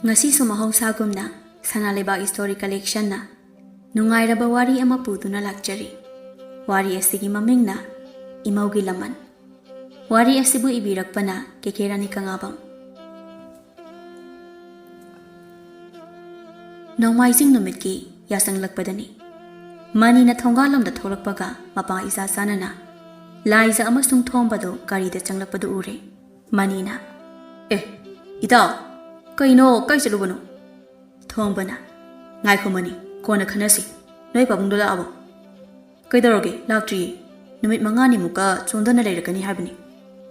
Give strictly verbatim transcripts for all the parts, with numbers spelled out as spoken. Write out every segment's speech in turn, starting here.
ꯉꯁꯤꯁꯨ ꯃꯍꯧꯁꯥꯒꯨꯝꯅ ꯁꯅꯥ ꯂꯩꯕꯥꯛ ꯁ꯭ꯇꯣꯔꯤ ꯀꯂꯦꯛꯁꯟꯅ ꯅꯨꯡꯉꯥꯏꯔꯕ ꯋꯥꯔꯤ ꯑꯃ ꯄꯨꯗꯨꯅ ꯂꯥꯛꯆꯔꯤ꯫ ꯋꯥꯔꯤ ꯑꯁꯤꯒꯤ ꯃꯃꯤꯡꯅ ꯏꯃꯧꯒꯤ ꯂꯃꯟ꯫ ꯋꯥꯔꯤ ꯑꯁꯤꯕꯨ ꯏꯕꯤꯔꯛꯄꯅ ꯀꯦ ꯀꯦ ꯔꯥꯅꯤ ꯀꯪꯂꯥꯕꯝ꯫ ꯅꯣꯡꯃꯥꯏꯖꯤꯡ ꯅꯨꯃꯤꯠꯀꯤ ꯌꯥꯆꯪꯂꯛꯄꯗꯅꯤ꯫ ꯃꯅꯤꯅ ꯊꯣꯡꯒꯥꯜꯂꯣꯝꯗ ꯊꯣꯛꯂꯛꯄꯒ ꯃꯄꯥ ꯏꯆꯥ ꯆꯥꯟꯅꯅ ꯂꯥꯏꯖ ꯑꯃꯁꯨꯡ ꯊꯣꯝꯕꯗꯨ ꯒꯥꯔꯤꯗ ꯆꯪꯂꯛꯄꯗꯨ ꯎꯔꯦ꯫ ꯃꯅꯤꯅ, "ꯑꯦ, ꯏꯇꯥꯎ, ꯀꯩꯅꯣ, ꯀꯥꯏ ꯆꯠꯂꯨꯕꯅꯣ?" ꯊꯣꯝꯕꯅ, "ꯉꯥꯏꯈꯣ ꯃꯅꯤ, ꯀꯣꯟꯅ ꯈꯟꯅꯁꯤ꯫ ꯅꯣꯏ ꯄꯥꯕꯨꯡꯗꯣ ꯂꯥꯛꯑꯕꯣ?" "ꯀꯩꯗꯧꯔꯒꯦ, ꯂꯥꯛꯇ꯭ꯔꯤꯌꯦ꯫ ꯅꯨꯃꯤꯠ ꯃꯉꯥꯅꯤꯃꯨꯛꯀ ꯆꯣꯟꯗꯅ ꯂꯩꯔꯛꯀꯅꯤ ꯍꯥꯏꯕꯅꯤ꯫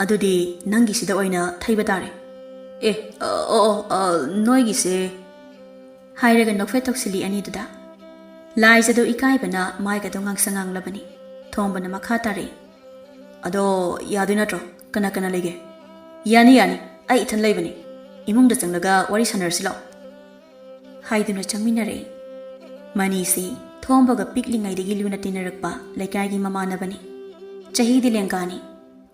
ꯑꯗꯨꯗꯤ ꯅꯪꯒꯤꯁꯤꯗ ꯑꯣꯏꯅ ꯊꯩꯕ ꯇꯥꯔꯦ꯫" "ꯑꯦ, ꯑ, ꯑꯣ, ꯑꯣ, ꯑ, ꯅꯣꯏꯒꯤꯁꯦ?" ꯍꯥꯏꯔꯒ ꯅꯣꯛꯐꯦꯠ ꯇꯧꯁꯤꯜꯂꯤ ꯑꯅꯤꯗꯨꯗ꯫ ꯂꯥꯏꯖꯗꯨ ꯏꯀꯥꯏꯕꯅ ꯃꯥꯏꯒꯗꯣ ꯉꯥꯡꯁꯪ ꯉꯥꯡꯂꯕꯅꯤ꯫ ꯊꯣꯝꯕꯅ ꯃꯈꯥ ꯇꯥꯔꯛꯏ, "ꯑꯗꯣ ꯌꯥꯗꯣꯏ ꯅꯠꯇ꯭ꯔꯣ? ꯀꯅꯥ ꯀꯅꯥ ꯂꯩꯒꯦ?" "ꯌꯥꯅꯤ, ꯌꯥꯅꯤ, ꯑꯩ ꯏꯊꯟ ꯂꯩꯕꯅꯤ꯫ ꯏꯃꯨꯡꯗ ꯆꯪꯂꯒ ꯋꯥꯔꯤ ꯁꯥꯟꯅꯔꯁꯤ ꯂꯥꯛꯑꯣ꯫" ꯍꯥꯏꯗꯨꯅ ꯆꯪꯃꯤꯟꯅꯔꯛꯏ꯫ ꯃꯅꯤꯁꯤ ꯊꯣꯝꯕꯒ ꯄꯤꯛꯂꯤꯉꯩꯗꯒꯤ ꯂꯨꯅ ꯇꯤꯟꯅꯔꯛꯄ ꯂꯩꯀꯥꯏꯒꯤ ꯃꯃꯥꯟꯅꯕꯅꯤ꯫ ꯆꯍꯤꯗꯤ ꯂꯦꯡꯒꯥꯅꯤ꯫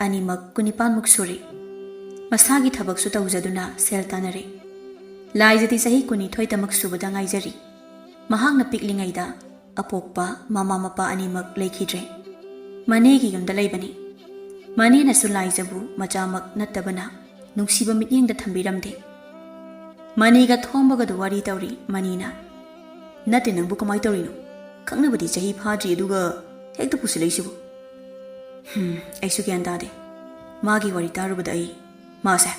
ꯑꯅꯤꯃꯛ ꯀꯨꯟꯅꯤꯄꯥꯟꯃꯨꯛ ꯁꯨꯔꯦ꯫ ꯃꯁꯥꯒꯤ ꯊꯕꯛꯁꯨ ꯇꯧꯖꯗꯨꯅ ꯁꯦꯜ ꯇꯥꯟꯅꯔꯦ꯫ ꯂꯥꯏꯖꯗꯤ ꯆꯍꯤ ꯀꯨꯟꯅꯤꯊꯣꯏꯇꯃꯛ ꯁꯨꯕꯗ ꯉꯥꯏꯖꯔꯤ꯫ ꯃꯍꯥꯛꯅ ꯄꯤꯛꯂꯤꯉꯩꯗ ꯑꯄꯣꯛꯄ ꯃꯃꯥ ꯃꯄꯥ ꯑꯅꯤꯃꯛ ꯂꯩꯈꯤꯗ꯭ꯔꯦ꯫ ꯃꯅꯦꯒꯤ ꯌꯨꯝꯗ ꯂꯩꯕꯅꯤ꯫ ꯃꯅꯦꯅꯁꯨ ꯂꯥꯏꯖꯕꯨ ꯃꯆꯥꯃꯛ ꯅꯠꯇꯕꯅ ꯅꯨꯡꯁꯤꯕ ꯃꯤꯠꯌꯦꯡꯗ ꯊꯝꯕꯤꯔꯝꯗꯦ꯫ ꯃꯅꯤꯒ ꯊꯣꯝꯕꯒꯗꯨ ꯋꯥꯔꯤ ꯇꯧꯔꯤ ꯃꯅꯤꯅ꯫ "ꯅꯠꯇꯦ, ꯅꯪꯕꯨ ꯀꯃꯥꯏ ꯇꯧꯔꯤꯅꯣ? ꯈꯪꯅꯕꯗꯤ ꯆꯍꯤ ꯐꯥꯗ꯭ꯔꯤ, ꯑꯗꯨꯒ ꯍꯦꯛꯇ ꯄꯨꯁꯤꯜꯂꯛꯏꯁꯤꯕꯨ?" "ꯍꯝ, ꯑꯩꯁꯨ ꯒ꯭ꯌꯥꯟ ꯇꯥꯗꯦ꯫ ꯃꯥꯒꯤ ꯋꯥꯔꯤ ꯇꯥꯔꯨꯕꯗ ꯑꯩ ꯃꯥꯁꯦ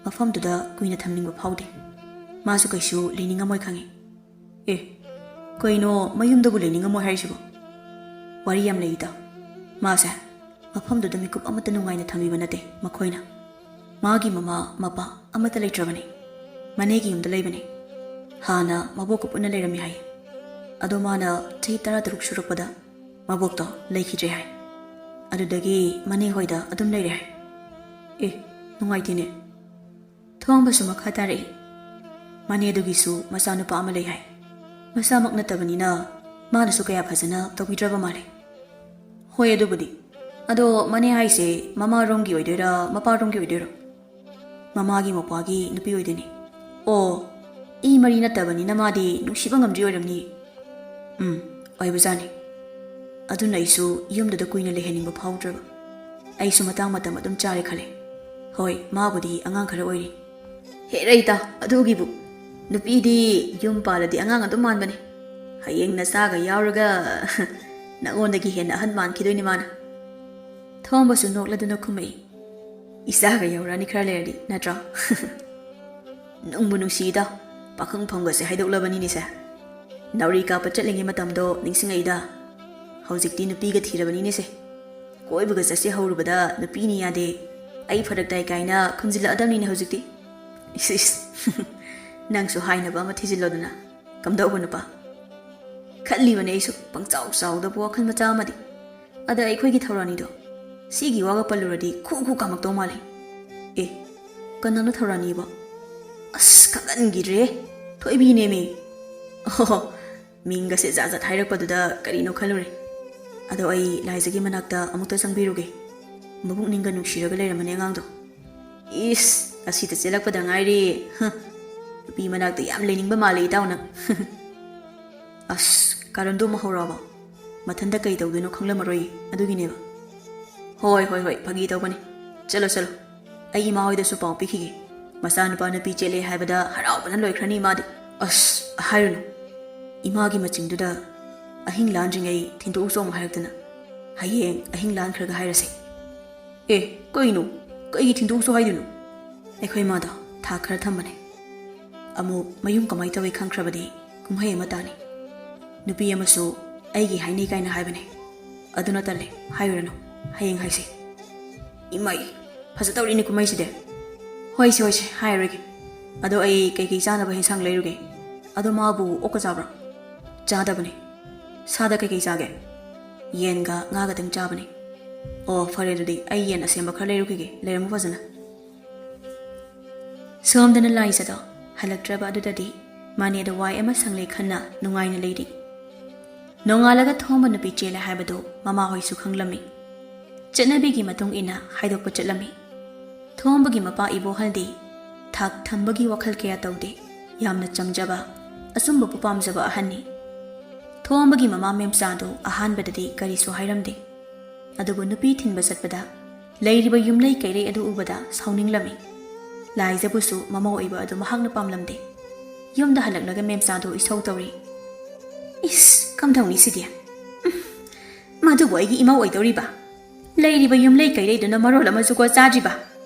ꯃꯐꯝꯗꯨꯗ ꯀꯨꯏꯅ ꯊꯝꯅꯤꯡꯕ ꯐꯥꯎꯗꯦ꯫ ꯃꯥꯁꯨ ꯀꯩꯁꯨ ꯂꯩꯅꯤꯡꯉꯝꯃꯣꯏ ꯈꯪꯉꯤ꯫" "ꯑꯦ, ꯀꯩꯅꯣ, ꯃꯌꯨꯝꯗꯕꯨ ꯂꯩꯅꯤꯡꯉꯝꯃꯣꯏ ꯍꯥꯏꯔꯤꯁꯤꯕꯣ?" "ꯋꯥꯔꯤ ꯌꯥꯝ ꯂꯩꯗ꯫ ꯃꯥꯁꯦ ꯃꯐꯝꯗꯨꯗ ꯃꯤꯀꯨꯞ ꯑꯃꯠꯇ ꯅꯨꯡꯉꯥꯏꯅ ꯊꯝꯕꯤꯕ ꯅꯠꯇꯦ ꯃꯈꯣꯏꯅ꯫ ꯃꯥꯒꯤ ꯃꯃꯥ ꯃꯄꯥ ꯑꯃꯠꯇ ꯂꯩꯇ꯭ꯔꯕꯅꯤ꯫ ꯃꯅꯦꯒꯤ ꯌꯨꯝꯗ ꯂꯩꯕꯅꯤ꯫ ꯍꯥꯟꯅ ꯃꯕꯣꯛꯀ ꯄꯨꯟꯅ ꯂꯩꯔꯝꯃꯤ ꯍꯥꯏ꯫ ꯑꯗꯣ ꯃꯥꯅ ꯆꯍꯤ ꯇꯔꯥꯇꯔꯨꯛ ꯁꯨꯔꯛꯄꯗ ꯃꯕꯣꯛꯇꯣ ꯂꯩꯈꯤꯗ꯭ꯔꯦ ꯍꯥꯏ꯫ ꯑꯗꯨꯗꯒꯤ ꯃꯅꯦ ꯍꯣꯏꯗ ꯑꯗꯨꯝ ꯂꯩꯔꯦ ꯍꯥꯏ꯫" "ꯑꯦ, ꯅꯨꯡꯉꯥꯏꯇꯦꯅꯦ꯫" ꯊꯣꯝꯕꯁꯨ ꯃꯈꯥ ꯇꯥꯔꯛꯏ, "ꯃꯅꯦꯗꯨꯒꯤꯁꯨ ꯃꯆꯥꯅꯨꯄꯥ ꯑꯃ ꯂꯩ ꯍꯥꯏ꯫ ꯃꯆꯥꯃꯛ ꯅꯠꯇꯕꯅꯤꯅ ꯃꯥꯅꯁꯨ ꯀꯌꯥ ꯐꯖꯅ ꯇꯧꯕꯤꯗ꯭ꯔꯕ ꯃꯥꯜꯂꯦ꯫" "ꯍꯣꯏ, ꯑꯗꯨꯕꯨꯗꯤ꯫ ꯑꯗꯣ ꯃꯅꯦ ꯍꯥꯏꯁꯦ ꯃꯃꯥꯔꯣꯝꯒꯤ ꯑꯣꯏꯗꯣꯏꯔꯥ, ꯃꯄꯥꯔꯣꯝꯒꯤ ꯑꯣꯏꯗꯣꯏꯔꯣ?" "ꯃꯃꯥꯒꯤ ꯃꯧꯄ꯭ꯋꯥꯒꯤ ꯅꯨꯄꯤ ꯑꯣꯏꯗꯣꯏꯅꯤ꯫" "ꯑꯣ, ꯏ ꯃꯔꯤ ꯅꯠꯇꯕꯅꯤꯅ ꯃꯥꯗꯤ ꯅꯨꯡꯁꯤꯕ ꯉꯝꯗ꯭ꯔꯤ ꯑꯣꯏꯔꯝꯅꯤ꯫ ꯎꯝ, ꯑꯣꯏꯕꯖꯥꯠꯅꯤ꯫ ꯑꯗꯨꯅ ꯑꯩꯁꯨ ꯌꯨꯝꯗꯨꯗ ꯀꯨꯏꯅ ꯂꯩꯍꯟꯅꯤꯡꯕ ꯐꯥꯎꯗ꯭ꯔꯕ꯫ ꯑꯩꯁꯨ ꯃꯇꯥꯡ ꯃꯇꯝ ꯑꯗꯨꯝ ꯆꯥꯔꯦ ꯈꯜꯂꯦ꯫ ꯍꯣꯏ, ꯃꯥꯕꯨꯗꯤ ꯑꯉꯥꯡ ꯈꯔ ꯑꯣꯏꯔꯤ꯫ ꯍꯦꯔꯩꯇ, ꯑꯗꯨꯒꯤꯕꯨ꯫ ꯅꯨꯄꯤꯗꯤ ꯌꯨꯝ ꯄꯥꯜꯂꯗꯤ ꯑꯉꯥꯡ ꯑꯗꯨꯝ ꯃꯥꯟꯕꯅꯦ꯫ ꯍꯌꯦꯡ ꯅꯆꯥꯒ ꯌꯥꯎꯔꯒ ꯅꯉꯣꯟꯗꯒꯤ ꯍꯦꯟꯅ ꯑꯍꯟ ꯃꯥꯟꯈꯤꯗꯣꯏꯅꯤ ꯃꯥꯅ꯫ ꯊꯣꯝꯕꯁꯨ ꯅꯣꯛꯂꯗꯨꯅ ꯈꯨꯝꯃꯛꯏ꯫ ꯏꯆꯥꯒ ꯌꯧꯔꯛꯑꯅꯤ ꯈꯔ ꯂꯩꯔꯗꯤ, ꯅꯠꯇ꯭ꯔꯣ? ꯅꯨꯡꯕꯨ ꯅꯨꯡꯁꯤꯗ, ꯄꯥꯈꯪ ꯐꯝꯒꯁꯦ ꯍꯥꯏꯗꯣꯛꯂꯕꯅꯤꯅꯦꯁꯦ꯫ ꯅꯥꯎꯔꯤ ꯀꯥꯞꯄ ꯆꯠꯂꯤꯉꯩ ꯃꯇꯝꯗꯣ ꯅꯤꯡꯁꯤꯡꯉꯛꯏꯗ꯫ ꯍꯧꯖꯤꯛꯇꯤ ꯅꯨꯄꯤꯒ ꯊꯤꯔꯕꯅꯤꯅꯦꯁꯦ꯫ ꯀꯣꯏꯕꯒ ꯆꯠꯁꯦ ꯍꯧꯔꯨꯕꯗ ꯅꯨꯄꯤꯅꯤ ꯌꯥꯗꯦ꯫ ꯑꯩ ꯐꯔꯛ ꯇꯥꯏ ꯀꯥꯏꯅ ꯈꯨꯝꯖꯤꯜꯂꯛꯑꯗꯕꯅꯤꯅꯦ ꯍꯧꯖꯤꯛꯇꯤ꯫ ꯏꯁ, ꯏꯁ꯫ ꯅꯪꯁꯨ ꯍꯥꯏꯅꯕ ꯑꯃ ꯊꯤꯖꯤꯜꯂꯣꯗꯅ꯫ ꯀꯝꯗꯧꯕ ꯅꯨꯄꯥ? ꯈꯜꯂꯤꯕꯅꯦ ꯑꯩꯁꯨ, ꯄꯪꯆꯥꯎ ꯆꯥꯎꯗꯕ ꯋꯥꯈꯜ ꯃꯆꯥ ꯑꯃꯗꯤ꯫ ꯑꯗ ꯑꯩꯈꯣꯏꯒꯤ ꯊꯧꯔꯥꯅꯤꯗꯣ, ꯁꯤꯒꯤ ꯋꯥꯒ ꯄꯜꯂꯨꯔꯗꯤ ꯈꯨ ꯈꯨ ꯀꯥꯝꯃꯛꯇꯧ ꯃꯥꯜꯂꯦ꯫ ꯑꯦ, ꯀꯅꯥꯅꯣ ꯊꯧꯔꯥꯅꯤꯕꯣ? ꯑꯁ, ꯈꯪꯒꯟꯈꯤꯗ꯭ꯔꯦ꯫ ꯊꯣꯏꯕꯤꯅꯦꯃꯤ꯫ ꯑꯣꯍꯣ, ꯃꯤꯡꯒꯁꯦ ꯖꯥꯠ ꯖꯥꯠ ꯍꯥꯏꯔꯛꯄꯗꯨꯗ ꯀꯔꯤꯅꯣ ꯈꯜꯂꯨꯔꯦ꯫ ꯑꯗꯣ ꯑꯩ ꯂꯥꯏꯖꯒꯤ ꯃꯅꯥꯛꯇ ꯑꯃꯨꯛꯇ ꯆꯪꯕꯤꯔꯨꯒꯦ꯫ ꯃꯕꯨꯛꯅꯤꯡꯒ ꯅꯨꯡꯁꯤꯔꯒ ꯂꯩꯔꯝꯃꯅꯦ ꯑꯉꯥꯡꯗꯣ꯫ ꯏꯁ, ꯑꯁꯤꯗ ꯆꯦꯜꯂꯛꯄꯗ ꯉꯥꯏꯔꯤ꯫ ꯍ, ꯅꯨꯄꯤ ꯃꯅꯥꯛꯇ ꯌꯥꯝ ꯂꯩꯅꯤꯡꯕ ꯃꯥꯜꯂꯦ ꯏꯇꯥꯎꯅ꯫ ꯑꯁ, ꯀꯥꯔꯟꯗꯣ ꯑꯃ ꯍꯧꯔꯛꯑꯕ? ꯃꯊꯟꯇ ꯀꯩ ꯇꯧꯗꯣꯏꯅꯣ ꯈꯪꯂꯝꯃꯔꯣꯏ, ꯑꯗꯨꯒꯤꯅꯦꯕ꯫ ꯍꯣꯏ, ꯍꯣꯏ, ꯍꯣꯏ, ꯐꯥꯒꯤ ꯇꯧꯕꯅꯤ꯫ ꯆꯠꯂꯣ, ꯆꯠꯂꯣ꯫ ꯑꯩ ꯏꯃꯥ ꯍꯣꯏꯗꯁꯨ ꯄꯥꯎ ꯄꯤꯈꯤꯒꯦ꯫ ꯃꯆꯥꯅꯨꯄꯥ ꯅꯨꯄꯤ ꯆꯦꯜꯂꯦ ꯍꯥꯏꯕꯗ ꯍꯔꯥꯎꯕꯅ ꯂꯣꯏꯈ꯭ꯔꯅꯤ ꯏꯃꯥꯗꯤ꯫ ꯑꯁ, ꯍꯥꯏꯔꯨꯅꯨ꯫ ꯏꯃꯥꯒꯤ ꯃꯆꯤꯟꯗꯨꯗ ꯑꯍꯤꯡ ꯂꯥꯟꯗ꯭ꯔꯤꯉꯩ ꯊꯤꯟꯗꯣꯛꯎ ꯆꯣ ꯍꯥꯏꯔꯛꯇꯅ꯫ ꯍꯌꯦꯡ ꯑꯍꯤꯡ ꯂꯥꯟꯈ꯭ꯔꯒ ꯍꯥꯏꯔꯁꯦ꯫ ꯑꯦ, ꯀꯩꯅꯣ? ꯀꯩꯒꯤ ꯊꯤꯟꯗꯣꯛꯎ ꯆꯣ ꯍꯥꯏꯗꯣꯏꯅꯣ? ꯑꯩꯈꯣꯏ ꯃꯥꯗꯣ ꯊꯥ ꯈꯔ ꯊꯝꯕꯅꯦ꯫ ꯑꯃꯨꯛ ꯃꯌꯨꯝ ꯀꯃꯥꯏ ꯇꯧꯏ ꯈꯪꯈ꯭ꯔꯕꯗꯤ ꯀꯨꯝꯍꯩ ꯑꯃ ꯇꯥꯅꯤ꯫ ꯅꯨꯄꯤ ꯑꯃꯁꯨ ꯑꯩꯒꯤ ꯍꯥꯏꯅꯩ ꯀꯥꯏꯅ ꯍꯥꯏꯕꯅꯦ꯫ ꯑꯗꯨꯅ ꯇꯜꯂꯦ, ꯍꯥꯏꯔꯨꯔꯅꯨ, ꯍꯌꯦꯡ ꯍꯥꯏꯁꯦ꯫ ꯏꯃꯥꯏ, ꯐꯖꯗꯧꯔꯤꯅꯦ ꯀꯨꯝꯍꯩꯁꯤꯗꯤ꯫ ꯍꯣꯏꯁꯦ, ꯍꯣꯏꯁꯦ, ꯍꯥꯏꯔꯔꯣꯏꯒꯦ꯫ ꯑꯗꯣ ꯑꯩ ꯀꯩꯀꯩ ꯆꯥꯅꯕ ꯍꯦꯟꯁꯥꯡ ꯂꯩꯔꯨꯒꯦ? ꯑꯗꯣ ꯃꯥꯕꯨ ꯑꯣꯛꯀ ꯆꯥꯕ꯭ꯔꯣ? ꯆꯥꯗꯕꯅꯦ꯫ ꯁꯥꯗ ꯀꯩꯀꯩ ꯆꯥꯒꯦ? ꯌꯦꯟꯒ ꯉꯥꯒꯗꯪ ꯆꯥꯕꯅꯦ꯫ ꯑꯣ, ꯐꯔꯦ ꯑꯗꯨꯗꯤ, ꯑꯩ ꯌꯦꯟ ꯑꯁꯦꯝꯕ ꯈꯔ ꯂꯩꯔꯨꯈꯤꯒꯦ, ꯂꯩꯔꯝꯃꯨ ꯐꯖꯅ꯫ ꯁꯣꯝꯗꯅ ꯂꯥꯏꯖꯗꯣ ꯍꯜꯂꯛꯇ꯭ꯔꯕ ꯑꯗꯨꯗꯗꯤ ꯃꯥꯅꯦꯗ ꯋꯥꯏ ꯑꯃ ꯁꯪꯂꯦ ꯈꯟꯅ ꯅꯨꯡꯉꯥꯏꯅ ꯂꯩꯔꯤ꯫ ꯅꯣꯡꯉꯥꯜꯂꯒ ꯊꯣꯝꯕ ꯅꯨꯄꯤ ꯆꯦꯜꯂꯦ ꯍꯥꯏꯕꯗꯨ ꯃꯃꯥꯍꯣꯏꯁꯨ ꯈꯪꯂꯝꯃꯤ꯫ ꯆꯠꯅꯕꯤꯒꯤ ꯃꯇꯨꯡ ꯏꯟꯅ ꯍꯥꯏꯗꯣꯛꯄ ꯆꯠꯂꯝꯃꯤ꯫ ꯊꯣꯝꯕꯒꯤ ꯃꯄꯥ ꯏꯕꯣꯍꯜꯗꯤ ꯊꯥꯛ ꯊꯝꯕꯒꯤ ꯋꯥꯈꯜ ꯀꯌꯥ ꯇꯧꯗꯦ꯫ ꯌꯥꯝꯅ ꯆꯝꯖꯕ, ꯑꯆꯨꯝꯕꯕꯨ ꯄꯥꯝꯖꯕ ꯑꯍꯟꯅꯤ꯫ ꯊꯣꯝꯕꯒꯤ ꯃꯃꯥ ꯃꯦꯝꯆꯥꯗꯨ ꯑꯍꯥꯟꯕꯗꯗꯤ ꯀꯔꯤꯁꯨ ꯍꯥꯏꯔꯝꯗꯦ꯫ ꯑꯗꯨꯕꯨ ꯅꯨꯄꯤ ꯊꯤꯟꯕ ꯆꯠꯄꯗ ꯂꯩꯔꯤꯕ ꯌꯨꯝꯂꯩ ꯀꯩꯔꯩ ꯑꯗꯨ ꯎꯕꯗ ꯁꯥꯎꯅꯤꯡꯂꯝꯃꯤ꯫ ꯂꯥꯏꯖꯕꯨꯁꯨ ꯃꯃꯧ ꯑꯣꯏꯕ ꯑꯗꯨ ꯃꯍꯥꯛꯅ ꯄꯥꯝꯂꯝꯗꯦ꯫ ꯌꯨꯝꯗ ꯍꯜꯂꯛꯂꯒ ꯃꯦꯝꯆꯥꯗꯨ ꯏꯁꯧ ꯇꯧꯔꯤ꯫ "ꯏꯁ, ꯀꯝꯗꯧꯅꯤ ꯁꯤꯗꯤ? ꯎꯝ, ꯃꯗꯨꯕꯨ ꯑꯩꯒꯤ ꯏꯃꯧ ꯑꯣꯏꯗꯧꯔꯤꯕ? ꯂꯩꯔꯤꯕ ꯌꯨꯝꯂꯩ ꯀꯩꯔꯩꯗꯨꯅ ꯃꯔꯣꯜ ꯑꯃ ꯖꯨꯒꯣꯠ ꯆꯥꯗ꯭ꯔꯤꯕ꯫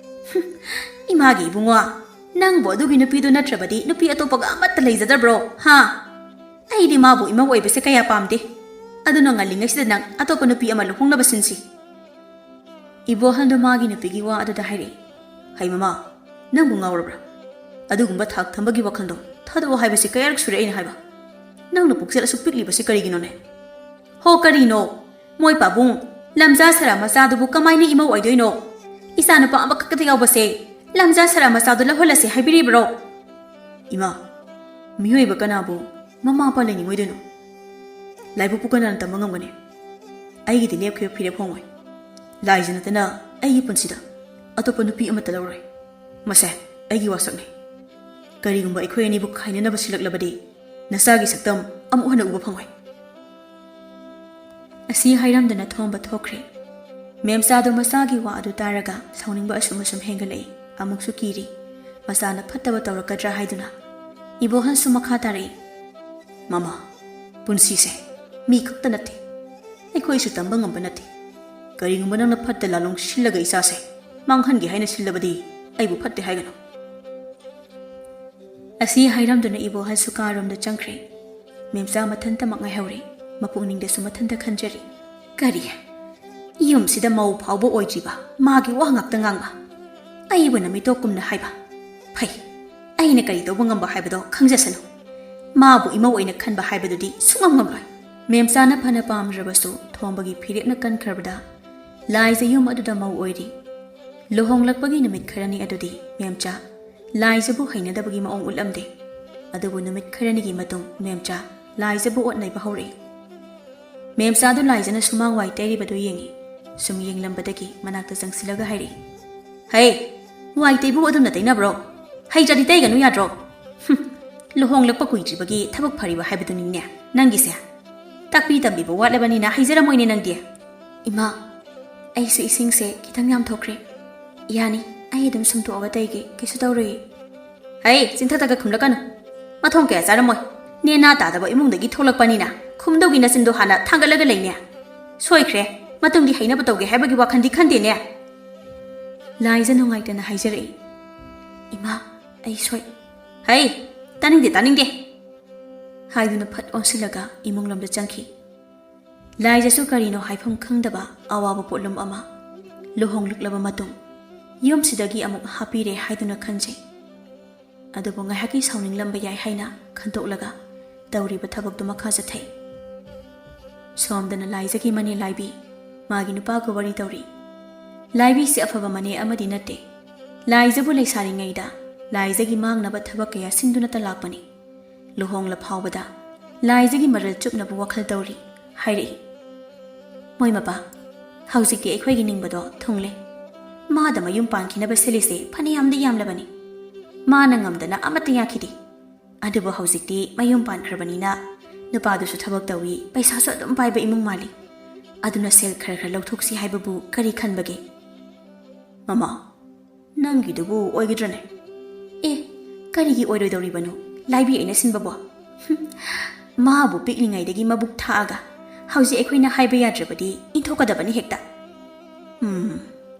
ꯍꯨꯝ, ꯏꯃꯥꯒꯤ ꯏꯕꯨꯡꯉꯣ, ꯅꯪꯕꯨ ꯑꯗꯨꯒꯤ ꯅꯨꯄꯤꯗꯨ ꯅꯠꯇ꯭ꯔꯕꯗꯤ ꯅꯨꯄꯤ ꯑꯇꯣꯞꯄꯒ ꯑꯃꯠꯇ ꯂꯩꯖꯗꯕ꯭ꯔꯣ? ꯍꯥ? ꯑꯩꯗꯤ ꯃꯥꯕꯨ ꯏꯃꯧ ꯑꯣꯏꯕꯁꯦ ꯀꯌꯥ ꯄꯥꯝꯗꯦ꯫ ꯑꯗꯨꯅ ꯉꯜꯂꯤꯉꯩꯁꯤꯗ ꯅꯪ ꯑꯇꯣꯞꯄ ꯅꯨꯄꯤ ꯑꯃ ꯂꯨꯍꯣꯡꯅꯕ ꯁꯤꯟꯁꯤ꯫" ꯏꯕꯣꯍꯜꯗꯣ ꯃꯥꯒꯤ ꯅꯨꯄꯤꯒꯤ ꯋꯥ ꯑꯗꯨꯗ ꯍꯥꯏꯔꯛꯏ꯫ "ꯍꯩ ꯃꯃꯥ, ꯅꯪꯕꯨ ꯉꯥꯎꯔꯕ꯭ꯔꯥ? ꯑꯗꯨꯒꯨꯝꯕ ꯊꯥꯛ ꯊꯝꯕꯒꯤ ꯋꯥꯈꯜꯗꯣ ꯊꯥꯗꯣꯛꯑꯣ ꯍꯥꯏꯕꯁꯤ ꯀꯌꯥꯔꯛ ꯁꯨꯔꯦ ꯑꯩꯅ ꯍꯥꯏꯕ? ꯅꯪꯅ ꯄꯨꯛꯆꯦꯜ ꯑꯁꯨꯛ ꯄꯤꯛꯂꯤꯕꯁꯤ ꯀꯔꯤꯒꯤꯅꯣꯅꯦ?" "ꯍꯣ, ꯀꯔꯤꯅꯣ? ꯃꯣꯏ ꯄꯥꯕꯨꯡ, ꯂꯝꯖꯥ ꯁꯔꯥ ꯃꯆꯥꯗꯨꯕꯨ ꯀꯃꯥꯏꯅ ꯏꯃꯧ ꯑꯣꯏꯗꯣꯏꯅꯣ? ꯏꯆꯥꯅꯨꯄꯥ ꯑꯃꯈꯛꯇ ꯌꯥꯎꯕꯁꯦ ꯂꯝꯖꯥ ꯁꯔꯥ ꯃꯆꯥꯗꯨ ꯂꯧꯍꯜꯂꯁꯦ ꯍꯥꯏꯕꯤꯔꯤꯕ꯭ꯔꯣ?" "ꯏꯃꯥ, ꯃꯤꯑꯣꯏꯕ ꯀꯅꯥꯕꯨ ꯃꯃꯥ ꯃꯄꯥ ꯂꯩꯅꯤꯡꯉꯣꯏꯗꯣꯏꯅꯣ? ꯂꯥꯏꯕꯛꯄꯨ ꯀꯅꯥꯅ ꯇꯝꯕ ꯉꯝꯒꯅꯤ? ꯑꯩꯒꯤꯗꯤ ꯂꯦꯞꯈꯤꯕ ꯐꯤꯔꯦꯞ ꯍꯣꯡꯉꯣꯏ꯫ ꯂꯥꯏꯖ ꯅꯠꯇꯅ ꯑꯩꯒꯤ ꯄꯨꯟꯁꯤꯗ ꯑꯇꯣꯞꯄ ꯅꯨꯄꯤ ꯑꯃꯠꯇ ꯂꯧꯔꯣꯏ꯫ ꯃꯁꯦ ꯑꯩꯒꯤ ꯋꯥꯁꯛꯅꯤ꯫ ꯀꯔꯤꯒꯨꯝꯕ ꯑꯩꯈꯣꯏ ꯑꯅꯤꯕꯨ ꯈꯥꯏꯅꯅꯕ ꯁꯤꯜꯂꯛꯂꯕꯗꯤ ꯅꯆꯥꯒꯤ ꯁꯛꯇꯝ ꯑꯃꯨꯛ ꯍꯟꯅ ꯎꯕ ꯐꯪꯉꯣꯏ꯫" ꯑꯁꯤ ꯍꯥꯏꯔꯝꯗꯅ ꯊꯣꯝꯕ ꯊꯣꯛꯈ꯭ꯔꯦ꯫ ꯃꯦꯝꯆꯥꯗꯣ ꯃꯆꯥꯒꯤ ꯋꯥ ꯑꯗꯨ ꯇꯥꯔꯒ ꯁꯥꯎꯅꯤꯡꯕ ꯑꯁꯨꯝ ꯑꯁꯨꯝ ꯍꯦꯟꯒꯠꯂꯛꯏ꯫ ꯑꯃꯨꯛꯁꯨ ꯀꯤꯔꯤ꯫ ꯃꯆꯥꯅ ꯐꯠꯇꯕ ꯇꯧꯔꯛꯀꯗ꯭ꯔꯥ ꯍꯥꯏꯗꯨꯅ꯫ ꯏꯕꯣꯍꯜꯁꯨ ꯃꯈꯥ ꯇꯥꯔꯛꯏ꯫ "ꯃꯃꯥ, ꯄꯨꯟꯁꯤꯁꯦ ꯃꯤ ꯈꯛꯇ ꯅꯠꯇꯦ꯫ ꯑꯩꯈꯣꯏꯁꯨ ꯇꯝꯕ ꯉꯝꯕ ꯅꯠꯇꯦ꯫ ꯀꯔꯤꯒꯨꯝꯕ ꯅꯪꯅ ꯐꯠꯇ ꯂꯥꯂꯣꯡ ꯁꯤꯜꯂꯒ ꯏꯆꯥꯁꯦ ꯃꯥꯡꯍꯟꯒꯦ ꯍꯥꯏꯅ ꯁꯤꯜꯂꯕꯗꯤ ꯑꯩꯕꯨ ꯐꯠꯇꯦ ꯍꯥꯏꯒꯅꯨ꯫" ꯑꯁꯤ ꯍꯥꯏꯔꯝꯗꯨꯅ ꯏꯕꯣꯍꯜꯁꯨ ꯀꯥꯔꯣꯝꯗ ꯆꯪꯈ꯭ꯔꯦ꯫ ꯃꯦꯝꯆꯥ ꯃꯊꯟꯇꯃꯛ ꯉꯥꯏꯍꯧꯔꯦ꯫ ꯃꯄꯨꯛꯅꯤꯡꯗꯁꯨ ꯃꯊꯟꯇ ꯈꯟꯖꯔꯤ꯫ "ꯀꯔꯤ? ꯌꯨꯝꯁꯤꯗ ꯃꯧ ꯐꯥꯎꯕ ꯑꯣꯏꯗ꯭ꯔꯤꯕ ꯃꯥꯒꯤ ꯋꯥ ꯉꯥꯛꯇ ꯉꯥꯡꯕ? ꯑꯩꯕꯨ ꯅꯃꯤꯇꯣꯞ ꯀꯨꯝꯅ ꯍꯥꯏꯕ? ꯐꯩ, ꯑꯩꯅ ꯀꯔꯤ ꯇꯧꯕ ꯉꯝꯕ ꯍꯥꯏꯕꯗꯣ ꯈꯪꯖꯁꯅꯨ꯫ ꯃꯥꯕꯨ ꯏꯃꯧ ꯑꯣꯏꯅ ꯈꯟꯕ ꯍꯥꯏꯕꯗꯨꯗꯤ ꯁꯨꯡꯉꯝ ꯉꯝꯂꯣꯏ꯫" ꯃꯦꯝꯆꯥꯅ ꯐꯅ ꯄꯥꯝꯗ꯭ꯔꯕꯁꯨ ꯊꯣꯝꯕꯒꯤ ꯐꯤꯔꯦꯞꯅ ꯀꯟꯈ꯭ꯔꯕꯗ ꯂꯥꯏꯖ ꯌꯨꯝ ꯑꯗꯨꯗ ꯃꯧ ꯑꯣꯏꯔꯤ꯫ ꯂꯨꯍꯣꯡꯂꯛꯄꯒꯤ ꯅꯨꯃꯤꯠ ꯈꯔꯅꯤ ꯑꯗꯨꯗꯤ ꯃꯦꯝꯆꯥ ꯂꯥꯏꯖꯕꯨ ꯍꯩꯅꯗꯕꯒꯤ ꯃꯑꯣꯡ ꯎꯠꯂꯝꯗꯦ꯫ ꯑꯗꯨꯕꯨ ꯅꯨꯃꯤꯠ ꯈꯔꯅꯤꯒꯤ ꯃꯇꯨꯡ ꯃꯦꯝꯆꯥ ꯂꯥꯏꯖꯕꯨ ꯑꯣꯠ ꯅꯩꯕ ꯍꯧꯔꯛꯏ꯫ ꯃꯦꯝꯆꯥꯗꯨ ꯂꯥꯏꯖꯅ ꯁꯨꯃꯥꯡ ꯋꯥꯏ ꯇꯩꯔꯤꯕꯗꯨ ꯌꯦꯡꯏ꯫ ꯁꯨꯝ ꯌꯦꯡꯂꯝꯕꯗꯒꯤ ꯃꯅꯥꯛꯇ ꯆꯪꯁꯤꯜꯂꯒ ꯍꯥꯏꯔꯛꯏ, "ꯍꯦ, ꯋꯥꯏ ꯇꯩꯕꯨ ꯑꯗꯨꯝꯅ ꯇꯩꯅꯕ꯭ꯔꯣ? ꯍꯩꯇ꯭ꯔꯗꯤ ꯇꯩꯒꯅꯨ ꯌꯥꯗ꯭ꯔꯣ?" "ꯍꯨꯝ, ꯂꯨꯍꯣꯡꯂꯛꯄ ꯀꯨꯏꯗ꯭ꯔꯤꯕꯒꯤ ꯊꯕꯛ ꯐꯔꯤꯕ ꯍꯥꯏꯕꯗꯨꯅꯤꯅꯦ ꯅꯪꯒꯤꯁꯦ꯫ ꯇꯥꯛꯄꯤ ꯇꯝꯕꯤꯕ ꯋꯥꯠꯂꯕꯅꯤꯅ ꯍꯩꯖꯔꯝꯃꯣꯏꯅꯦ ꯅꯪꯗꯤ꯫ ꯏꯃꯥ, ꯑꯩꯁꯨ ꯏꯁꯤꯡꯁꯦ ꯈꯤꯇꯪ ꯌꯥꯝ ꯊꯣꯛꯈ꯭ꯔꯦ꯫ ꯌꯥꯅꯤ, ꯑꯩ ꯑꯗꯨꯝ ꯁꯨꯝꯇꯣꯛꯑꯒ ꯇꯩꯒꯦ, ꯀꯩꯁꯨ ꯇꯧꯔꯣꯏꯌꯦ꯫ ꯍꯩ, ꯆꯤꯟꯊꯛꯇꯒ ꯈꯨꯝꯂꯛꯀꯅꯨ꯫ ꯃꯊꯣꯡ ꯀꯌꯥ ꯆꯥꯔꯝꯃꯣꯏ꯫ ꯅꯦꯅꯥ ꯇꯥꯗꯕ ꯏꯃꯨꯡꯗꯒꯤ ꯊꯣꯛꯂꯛꯄꯅꯤꯅ ꯈꯨꯝꯗꯧꯒꯤ ꯅꯆꯤꯟꯗꯣ ꯍꯥꯟꯅ ꯊꯥꯡꯒꯠꯂꯒ ꯂꯩꯅꯦ꯫ ꯁꯣꯏꯈ꯭ꯔꯦ, ꯃꯇꯨꯡꯒꯤ ꯍꯩꯅꯕ ꯇꯧꯒꯦ ꯍꯥꯏꯕꯒꯤ ꯋꯥꯈꯜꯗꯤ ꯈꯟꯗꯦꯅꯦ꯫ ꯂꯥꯏꯖ ꯅꯨꯡꯉꯥꯏꯇꯅ ꯍꯥꯏꯖꯔꯛꯏ꯫ ꯏꯃꯥ, ꯑꯩ ꯁꯣꯏ꯫ ꯍꯩ, ꯇꯥꯅꯤꯡꯗꯦ, ꯇꯥꯅꯤꯡꯗꯦ꯫ ꯍꯥꯏꯗꯨꯅ ꯐꯠ ꯑꯣꯟꯁꯤꯜꯂꯒ ꯏꯃꯨꯡꯂꯣꯝꯗ ꯆꯪꯈꯤ꯫ ꯂꯥꯏꯖꯁꯨ ꯀꯔꯤꯅꯣ ꯍꯥꯏꯐꯝ ꯈꯪꯗꯕ ꯑꯋꯥꯕ ꯄꯣꯠꯂꯨꯝ ꯑꯃ꯫ ꯂꯨꯍꯣꯡꯂꯛꯂꯕ ꯃꯇꯨꯡ ꯌꯨꯝꯁꯤꯗꯒꯤ ꯑꯃꯨꯛ ꯍꯥꯞꯄꯤꯔꯦ ꯍꯥꯏꯗꯨꯅ ꯈꯟꯖꯩ꯫ ꯑꯗꯨꯕꯨ ꯉꯥꯏꯍꯥꯛꯀꯤ ꯁꯥꯎꯅꯤꯡꯂꯝꯕ ꯌꯥꯏ ꯍꯥꯏꯅ ꯈꯟꯗꯣꯛꯂꯒ ꯇꯧꯔꯤꯕ ꯊꯕꯛꯇꯨ ꯃꯈꯥ ꯆꯠꯊꯩ꯫ ꯁꯣꯝꯗꯅ ꯂꯥꯏꯖꯒꯤ ꯃꯅꯦ ꯂꯥꯏꯕꯤ ꯃꯥꯒꯤ ꯅꯨꯄꯥꯒ ꯋꯥꯔꯤ ꯇꯧꯔꯤ꯫ ꯂꯥꯏꯕꯤꯁꯤ ꯑꯐꯕ ꯃꯅꯦ ꯑꯃꯗꯤ ꯅꯠꯇꯦ꯫ ꯂꯥꯏꯖꯕꯨ ꯂꯩꯁꯥꯔꯤꯉꯩꯗ ꯂꯥꯏꯖꯒꯤ ꯃꯥꯡꯅꯕ ꯊꯕꯛ ꯀꯌꯥ ꯁꯤꯟꯗꯨꯅꯇ ꯂꯥꯛꯄꯅꯤ꯫ ꯂꯨꯍꯣꯡꯂ ꯐꯥꯎꯕꯗ ꯂꯥꯏꯖꯒꯤ ꯃꯔꯜ ꯆꯨꯞꯅꯕ ꯋꯥꯈꯜ ꯇꯧꯔꯤ ꯍꯥꯏꯔꯛꯏ꯫ ꯃꯣꯏ ꯃꯄꯥ, ꯍꯧꯖꯤꯛꯇꯤ ꯑꯩꯈꯣꯏꯒꯤ ꯅꯤꯡꯕꯗꯣ ꯊꯨꯡꯂꯦ꯫ ꯃꯥꯗ ꯃꯌꯨꯝ ꯄꯥꯟꯈꯤꯅꯕ ꯁꯤꯜꯂꯤꯁꯦ ꯐꯅꯌꯥꯝꯗꯤ ꯌꯥꯝꯂꯕꯅꯤ꯫ ꯃꯥꯅ ꯉꯝꯗꯅ ꯑꯃꯠꯇ ꯌꯥꯈꯤꯗꯦ꯫ ꯑꯗꯨꯕꯨ ꯍꯧꯖꯤꯛꯇꯤ ꯃꯌꯨꯝ ꯄꯥꯟꯈ꯭ꯔꯕꯅꯤꯅ ꯅꯨꯄꯥꯗꯨꯁꯨ ꯊꯕꯛ ꯇꯧꯏ, ꯄꯩꯁꯥꯁꯨ ꯑꯗꯨꯝ ꯄꯥꯏꯕ ꯏꯃꯨꯡ ꯃꯥꯜꯂꯤ꯫ ꯑꯗꯨꯅ ꯁꯦꯜ ꯈꯔ ꯈꯔ ꯂꯧꯊꯣꯛꯁꯤ ꯍꯥꯏꯕꯕꯨ ꯀꯔꯤ ꯈꯟꯕꯒꯦ? ꯃꯃꯥ, ꯅꯪꯒꯤꯗꯨꯕꯨ ꯑꯣꯏꯒꯗ꯭ꯔꯅꯦ? ꯑꯦ, ꯀꯔꯤꯒꯤ ꯑꯣꯏꯔꯣꯏꯗꯧꯔꯤꯕꯅꯣ? ꯂꯥꯏꯕꯤ ꯑꯩꯅ ꯁꯤꯟꯕꯕꯣ? ꯍꯨꯝ, ꯃꯥꯕꯨ ꯄꯤꯛꯂꯤꯉꯩꯗꯒꯤ ꯃꯕꯨꯛ ꯊꯥꯛꯑꯒ ꯍꯧꯖꯤꯛ ꯑꯩꯈꯣꯏꯅ ꯍꯥꯏꯕ ꯌꯥꯗ꯭ꯔꯕꯗꯤ ꯏꯟꯊꯣꯛꯀꯗꯕꯅꯤ ꯍꯦꯛꯇ꯫ ꯎꯝ,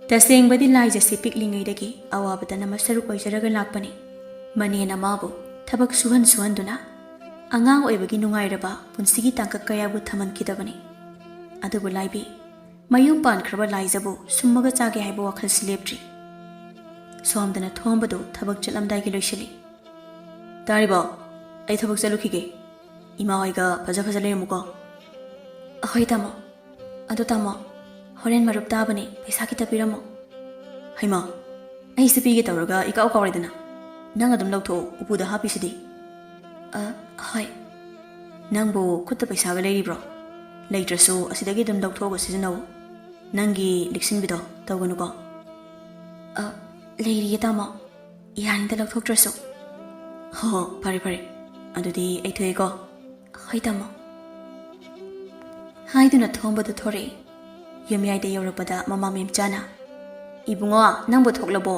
ꯇꯁꯦꯡꯕꯗꯤ ꯂꯥꯏꯖꯁꯤ ꯄꯤꯛꯂꯤꯉꯩꯗꯒꯤ ꯑꯋꯥꯕꯗꯅ ꯃꯁꯔꯨꯛ ꯑꯣꯏꯖꯔꯒ ꯂꯥꯛꯄꯅꯤ꯫ ꯃꯅꯦꯅ ꯃꯥꯕꯨ ꯊꯕꯛ ꯁꯨꯍꯟ ꯁꯨꯍꯟꯗꯨꯅ ꯑꯉꯥꯡ ꯑꯣꯏꯕꯒꯤ ꯅꯨꯡꯉꯥꯏꯔꯕ ꯄꯨꯟꯁꯤꯒꯤ ꯇꯥꯡꯀꯛ ꯀꯌꯥꯕꯨ ꯊꯝꯍꯟꯈꯤꯗꯕꯅꯤ꯫ ꯑꯗꯨꯕꯨ ꯂꯥꯏꯕꯤ, ꯃꯌꯨꯝ ꯄꯥꯟꯈ꯭ꯔꯕ ꯂꯥꯏꯖꯕꯨ ꯁꯨꯝꯃꯒ ꯆꯥꯒꯦ ꯍꯥꯏꯕ ꯋꯥꯈꯜꯁꯤ ꯂꯦꯞꯇ꯭ꯔꯤ꯫ ꯁꯣꯝꯗꯅ ꯊꯣꯝꯕꯗꯨ ꯊꯕꯛ ꯆꯠꯂꯝꯗꯥꯏꯒꯤ ꯂꯣꯏꯁꯤꯜꯂꯤ꯫ ꯇꯥꯔꯤꯕꯣ? ꯑꯩ ꯊꯕꯛ ꯆꯠꯂꯨꯈꯤꯒꯦ꯫ ꯏꯃꯥ ꯍꯣꯏꯒ ꯐꯖ ꯐꯖ ꯂꯩꯔꯝꯃꯨꯀꯣ꯫ ꯑꯍꯣꯏ ꯇꯥꯃꯣ꯫ ꯑꯗꯣ ꯇꯥꯃꯣ, ꯍꯣꯔꯦꯟ ꯃꯔꯨꯞ ꯇꯥꯕꯅꯦ, ꯄꯩꯁꯥ ꯈꯤꯇ ꯄꯤꯔꯝꯃꯣ꯫ ꯍꯩꯃꯥ, ꯑꯩꯁꯦ ꯄꯤꯒꯦ ꯇꯧꯔꯒ ꯏꯀꯥꯎ ꯀꯥꯎꯔꯦꯗꯅ꯫ ꯅꯪ ꯑꯗꯨꯝ ꯂꯧꯊꯣꯛꯑꯣ, ꯎꯄꯨꯗ ꯍꯥꯞꯄꯤꯁꯤꯗꯤ꯫ ꯑ, ꯍꯣꯏ꯫ ꯅꯪꯕꯨ ꯈꯨꯠꯇ ꯄꯩꯁꯥꯒ ꯂꯩꯔꯤꯕ꯭ꯔꯣ? ꯂꯩꯇ꯭ꯔꯁꯨ ꯑꯁꯤꯗꯒꯤ ꯑꯗꯨꯝ ꯂꯧꯊꯣꯛꯑꯒ ꯁꯤꯖꯤꯟꯅꯧ꯫ ꯅꯪꯒꯤ ꯂꯤꯛꯁꯤꯟꯕꯤꯗꯣ ꯇꯧꯒꯅꯨꯀꯣ꯫ ꯑ, ꯂꯩꯔꯤꯌꯦ ꯇꯥꯃꯣ, ꯌꯥꯅꯤꯗ ꯂꯧꯊꯣꯛꯇ꯭ꯔꯁꯨ꯫ ꯍꯣ ꯍꯣ, ꯐꯔꯦ ꯐꯔꯦ, ꯑꯗꯨꯗꯤ ꯑꯩ ꯊꯣꯛꯑꯦꯀꯣ꯫ ꯍꯣꯏ ꯇꯥꯃꯣ꯫ ꯍꯥꯏꯗꯨꯅ ꯊꯣꯡꯕꯗꯨ ꯊꯣꯔꯛꯏ꯫ ꯌꯨꯝꯌꯥꯏꯗ ꯌꯧꯔꯛꯄꯗ ꯃꯃꯥ ꯃꯦꯝꯆꯥꯅ, "ꯏꯕꯨꯡꯉꯣ, ꯅꯪꯕꯨ ꯊꯣꯛꯂꯕꯣ?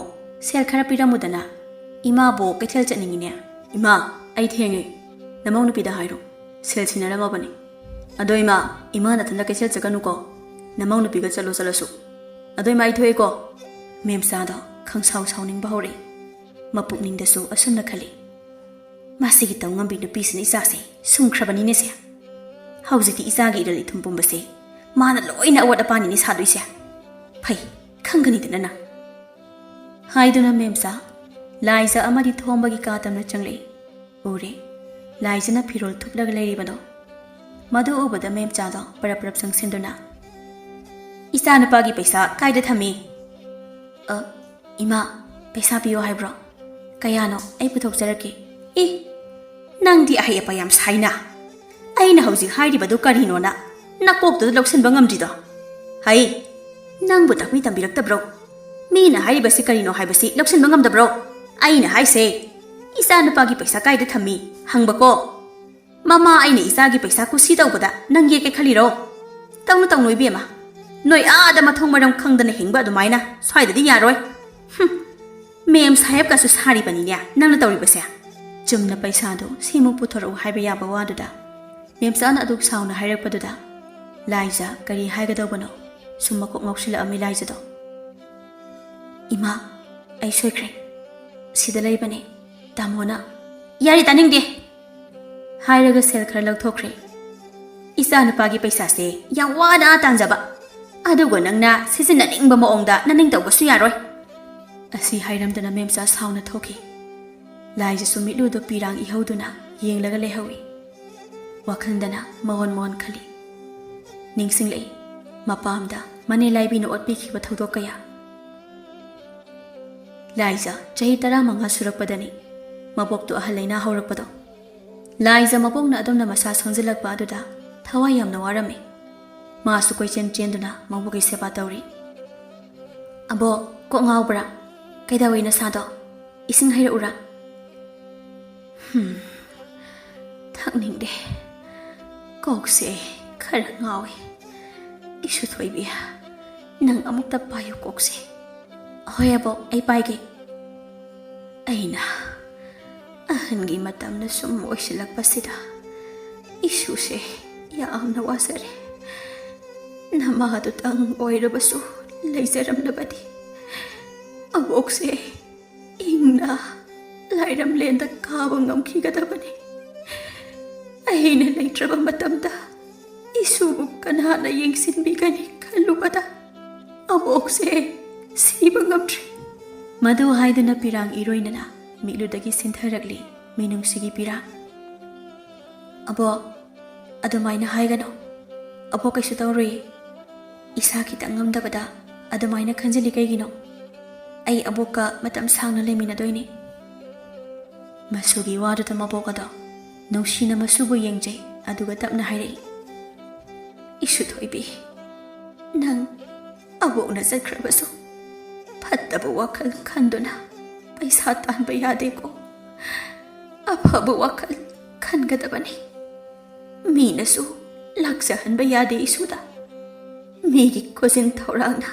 ꯁꯦꯜ ꯈꯔ ꯄꯤꯔꯝꯃꯨꯗꯅ꯫ ꯏꯃꯥꯕꯨ ꯀꯩꯊꯦꯜ ꯆꯠꯅꯤꯡꯉꯤꯅꯦ꯫" "ꯏꯃꯥ, ꯑꯩ ꯊꯦꯡꯉꯦ꯫ ꯅꯃꯧ ꯅꯨꯄꯤꯗ ꯍꯥꯏꯔꯣ, ꯁꯦꯜ ꯁꯤꯟꯅꯔꯝꯃꯕꯅꯤ꯫ ꯑꯗꯣ ꯏꯃꯥ, ꯏꯃꯥ ꯅꯊꯟꯗ ꯀꯩꯊꯦꯜ ꯆꯠꯀꯅꯨꯀꯣ꯫ ꯅꯃꯧ ꯅꯨꯄꯤꯒ ꯆꯠꯂꯣ ꯆꯠꯂꯁꯨ꯫ ꯑꯗꯣ ꯏꯃꯥ, ꯑꯩ ꯊꯣꯛꯑꯦꯀꯣ꯫" ꯃꯦꯝꯆꯥꯗꯣ ꯈꯪꯁꯥꯎ ꯁꯥꯎꯅꯤꯡꯕ ꯍꯧꯔꯛꯏ꯫ ꯃꯄꯨꯛꯅꯤꯡꯗꯁꯨ ꯑꯁꯨꯝꯅ ꯈꯜꯂꯤ, "ꯃꯁꯤꯒꯤ ꯇꯧ ꯉꯝꯕꯤ ꯅꯨꯄꯤꯁꯤꯅ ꯏꯆꯥꯁꯦ ꯁꯨꯝꯈ꯭ꯔꯕꯅꯤꯅꯦꯁꯦ꯫ ꯍꯧꯖꯤꯛꯇꯤ ꯏꯆꯥꯒꯤ ꯏꯔꯜ ꯏꯊꯨꯝ ꯄꯨꯝꯕꯁꯦ ꯃꯥꯅ ꯂꯣꯏꯅ ꯑꯋꯥꯠ ꯑꯄꯥꯅꯤꯅꯦ ꯁꯥꯗꯣꯏꯁꯦ꯫ ꯐꯩ, ꯈꯪꯒꯅꯤꯗꯅ ꯅꯪ꯫" ꯍꯥꯏꯗꯨꯅ ꯃꯦꯝꯆꯥ, ꯂꯥꯏꯖ ꯑꯃꯗꯤ ꯊꯣꯝꯕꯒꯤ ꯀꯥ ꯇꯝꯅ ꯆꯪꯂꯛꯏ꯫ ꯎꯔꯦ, ꯂꯥꯏꯖꯅ ꯐꯤꯔꯣꯜ ꯊꯨꯞꯂꯒ ꯂꯩꯔꯤꯕꯗꯣ꯫ ꯃꯗꯨ ꯎꯕꯗ ꯃꯦꯝꯆꯥꯗꯣ ꯄꯔꯞ ꯄꯔꯞ ꯆꯪꯁꯤꯟꯗꯨꯅ, "ꯏꯆꯥꯅꯨꯄꯥꯒꯤ ꯄꯩꯁꯥ ꯀꯥꯏꯗ ꯊꯝꯃꯤ?" "ꯑ, ꯏꯃꯥ, ꯄꯩꯁꯥ ꯄꯤꯌꯣ ꯍꯥꯏꯕ꯭ꯔꯣ? ꯀꯌꯥꯅꯣ? ꯑꯩ ꯄꯨꯊꯣꯛꯆꯔꯛꯀꯦ꯫" "ꯏ, ꯅꯪꯗꯤ ꯑꯍꯩ ꯑꯄꯥ ꯌꯥꯝ ꯁꯥꯏꯅ꯫ ꯑꯩꯅ ꯍꯧꯖꯤꯛ ꯍꯥꯏꯔꯤꯕꯗꯨ ꯀꯔꯤꯅꯣꯅ ꯅꯀꯣꯛꯇꯨꯗ ꯂꯧꯁꯤꯟꯕ ꯉꯝꯗ꯭ꯔꯤꯗꯣ? ꯍꯩ, ꯅꯪꯕꯨ ꯇꯥꯛꯄꯤ ꯇꯝꯕꯤꯔꯛꯇꯕ꯭ꯔꯣ? ꯃꯤꯅ ꯍꯥꯏꯔꯤꯕꯁꯤ ꯀꯔꯤꯅꯣ ꯍꯥꯏꯕꯁꯤ ꯂꯧꯁꯤꯟꯕ ꯉꯝꯗꯕ꯭ꯔꯣ? ꯑꯩꯅ ꯍꯥꯏꯁꯦ, ꯏꯆꯥ ꯅꯨꯄꯥꯒꯤ ꯄꯩꯁꯥ ꯀꯥꯏꯗ ꯊꯝꯃꯤ ꯍꯪꯕꯀꯣ꯫ ꯃꯃꯥ ꯑꯩꯅ ꯏꯆꯥꯒꯤ ꯄꯩꯁꯥ ꯀꯨꯁꯤ ꯇꯧꯕꯗ ꯅꯪ ꯌꯦꯠꯀꯦ ꯈꯜꯂꯤꯔꯣ? ꯇꯧꯅꯨ, ꯇꯧꯅꯨ ꯏꯕꯦꯝꯃ꯫ ꯅꯣꯏ ꯑꯥꯗ ꯃꯊꯣꯡ ꯃꯔꯝ ꯈꯪꯗꯅ ꯍꯤꯡꯕ ꯑꯗꯨꯃꯥꯏꯅ ꯁ꯭ꯋꯥꯏꯗꯗꯤ ꯌꯥꯔꯣꯏ꯫ ꯍꯨꯝ, ꯃꯦꯝ ꯁꯥꯍꯦꯕꯀꯁꯨ ꯁꯥꯔꯤꯕꯅꯤꯅꯦ ꯅꯪꯅ ꯇꯧꯔꯤꯕꯁꯦ꯫" ꯆꯨꯝꯅ ꯄꯩꯁꯥꯗꯣ ꯁꯤꯃꯨꯛ ꯄꯨꯊꯣꯔꯛꯎ ꯍꯥꯏꯕ ꯌꯥꯕ ꯋꯥꯗꯨꯗ ꯃꯦꯝꯆꯥꯅ ꯑꯗꯨꯛ ꯁꯥꯎꯅ ꯍꯥꯏꯔꯛꯄꯗꯨꯗ ꯂꯥꯏꯖ ꯀꯔꯤ ꯍꯥꯏꯒꯗꯧꯕꯅꯣ ꯁꯨꯝ ꯃꯀꯣꯛ ꯉꯥꯎꯁꯤꯜꯂꯛꯑꯝꯃꯤ ꯂꯥꯏꯖꯗꯣ꯫ "ꯏꯃꯥ, ꯑꯩ ꯁꯣꯏꯈ꯭ꯔꯦ꯫ ꯁꯤꯗ ꯂꯩꯕꯅꯦ꯫ ꯇꯥꯃꯣꯅ"꯫ "ꯌꯥꯔꯦ, ꯇꯥꯅꯤꯡꯗꯦ!" ꯍꯥꯏꯔꯒ ꯁꯦꯜ ꯈꯔ ꯂꯧꯊꯣꯛꯈ꯭ꯔꯦ꯫ "ꯏꯆꯥ ꯅꯨꯄꯥꯒꯤ ꯄꯩꯁꯥꯁꯦ ꯌꯥꯝ ꯋꯥꯅ ꯇꯥꯟꯖꯕ, ꯑꯗꯨꯒ ꯅꯪꯅ ꯁꯤꯖꯤꯟꯅꯅꯤꯡꯕ ꯃꯑꯣꯡꯗ ꯅꯅꯤꯡ ꯇꯧꯕꯁꯨ ꯌꯥꯔꯣꯏ꯫" ꯑꯁꯤ ꯍꯥꯏꯔꯝꯗꯅ ꯃꯦꯝꯆꯥ ꯁꯥꯎꯅ ꯊꯣꯛꯈꯤ꯫ ꯂꯥꯏꯖꯁꯨ ꯃꯤꯠꯂꯨꯗꯣ ꯄꯤꯔꯥꯡ ꯏꯍꯧꯗꯨꯅ ꯌꯦꯡꯂꯒ ꯂꯩꯍꯧꯏ꯫ ꯋꯥꯈꯜꯗꯅ ꯃꯑꯣꯟ ꯃꯑꯣꯟ ꯈꯜꯂꯤ꯫ ꯅꯤꯡꯁꯤꯡꯂꯛꯏ ꯃꯄꯥꯝꯗ ꯃꯅꯦ ꯂꯥꯏꯕꯤꯅ ꯑꯣꯠꯄꯤꯈꯤꯕ ꯊꯧꯗꯣꯛ ꯀꯌꯥ꯫ ꯂꯥꯏꯖ ꯆꯍꯤ ꯇꯔꯥꯃꯉꯥ ꯁꯨꯔꯛꯄꯗꯅꯤ ꯃꯕꯣꯛꯇꯨ ꯑꯍꯜ ꯂꯩꯅꯥ ꯍꯧꯔꯛꯄꯗꯣ꯫ ꯂꯥꯏꯖ ꯃꯕꯣꯛꯅ ꯑꯗꯨꯝꯅ ꯃꯁꯥ ꯁꯣꯟꯖꯤꯜꯂꯛꯄ ꯑꯗꯨꯗ ꯊꯋꯥꯏ ꯌꯥꯝꯅ ꯋꯥꯔꯝꯃꯤ꯫ ꯃꯥꯁꯨ ꯀꯣꯏꯆꯦꯟ ꯆꯦꯟꯗꯨꯅ ꯃꯕꯣꯛꯀꯤ ꯁꯦꯕꯥ ꯇꯧꯔꯤ꯫ "ꯑꯕꯣꯛ, ꯀꯣꯛ ꯉꯥꯎꯕ꯭ꯔꯥ? ꯀꯩꯗꯧꯏ ꯅꯁꯥꯗꯣ? ꯏꯁꯤꯡ ꯍꯩꯔꯛꯎꯔꯥ?" ꯊꯛꯅꯤꯡꯗꯦ꯫ ꯀꯣꯛꯁꯦ ꯈꯔ ꯉꯥꯎꯏ꯫ ꯏꯁꯨ ꯊꯣꯏꯕꯤ, ꯅꯪ ꯑꯃꯨꯛꯇ ꯄꯥꯏꯌꯨ ꯀꯣꯛꯁꯦ꯫ ꯍꯣꯏ ꯑꯕꯣꯛ, ꯑꯩ ꯄꯥꯏꯒꯦ꯫ ꯑꯩꯅ ꯑꯍꯟꯒꯤ ꯃꯇꯝꯅ ꯁꯨꯝ ꯑꯣꯏꯁꯤꯜꯂꯛꯄꯁꯤꯗ ꯏꯁꯨꯁꯦ ꯌꯥꯝꯅ ꯋꯥꯖꯔꯦ꯫ ꯅꯃꯥꯗꯨꯇꯪ ꯑꯣꯏꯔꯕꯁꯨ ꯂꯩꯖꯔꯝꯂꯕꯗꯤ ꯑꯕꯣꯛꯁꯦ ꯏꯪꯅ ꯂꯥꯏꯔꯝꯂꯦꯟꯗ ꯀꯥꯕ ꯉꯝꯈꯤꯒꯗꯕꯅꯤ꯫ ꯑꯩꯅ ꯂꯩꯇ꯭ꯔꯕ ꯃꯇꯝꯗ ꯏꯁꯨꯕꯨ ꯀꯅꯥꯅ ꯌꯦꯡꯁꯤꯟꯕꯤꯒꯅꯤ ꯈꯜꯂꯨꯕꯗ ꯑꯕꯣꯛꯁꯦ ꯁꯤꯕ ꯉꯝꯗ꯭ꯔꯦ꯫ ꯃꯗꯨ ꯍꯥꯏꯗꯨꯅ ꯄꯤꯔꯥꯡ ꯏꯔꯣꯏꯅꯅ ꯃꯤꯠꯂꯨꯗꯒꯤ ꯁꯤꯟꯊꯔꯛꯂꯤ ꯃꯤꯅꯨꯡꯁꯤꯒꯤ ꯄꯤꯔꯥꯡ꯫ ꯑꯕꯣꯛ, ꯑꯗꯨꯃꯥꯏꯅ ꯍꯥꯏꯒꯅꯨ꯫ ꯑꯕꯣꯛ ꯀꯩꯁꯨ ꯇꯧꯔꯣꯏꯌꯦ꯫ ꯏꯁꯥ ꯈꯤꯇꯪ ꯉꯝꯗꯕꯗ ꯑꯗꯨꯃꯥꯏꯅ ꯈꯟꯖꯤꯜꯂꯤ ꯀꯩꯒꯤꯅꯣ? ꯑꯩ ꯑꯕꯣꯛꯀ ꯃꯇꯝ ꯁꯥꯡꯅ ꯂꯩꯃꯤꯟꯅꯗꯣꯏꯅꯦ꯫ ꯃꯁꯨꯒꯤ ꯋꯥꯗꯨꯗ ꯃꯕꯣꯛ ꯑꯗꯣ ꯅꯨꯡꯁꯤꯅ ꯃꯁꯨꯕꯨ ꯌꯦꯡꯖꯩ, ꯑꯗꯨꯒ ꯇꯞꯅ ꯍꯥꯏꯔꯛꯏ, "ꯏꯁꯨ ꯊꯣꯏꯕꯤ, ꯅꯪ ꯑꯕꯣꯛꯅ ꯆꯠꯈ꯭ꯔꯕꯁꯨ ꯐꯠꯇꯕ ꯋꯥꯈꯜ ꯈꯟꯗꯨꯅ ꯄꯩꯁꯥ ꯇꯥꯟꯕ ꯌꯥꯗꯦꯀꯣ꯫ ꯑꯐꯕ ꯋꯥꯈꯜ ꯈꯟꯒꯗꯕꯅꯤ꯫ ꯃꯤꯅꯁꯨ ꯂꯥꯛꯆꯍꯟꯕ ꯌꯥꯗꯦ ꯏꯁꯨꯗ꯫ ꯃꯤꯒꯤ ꯈꯨꯖꯤꯟ ꯊꯧꯔꯥꯡꯅ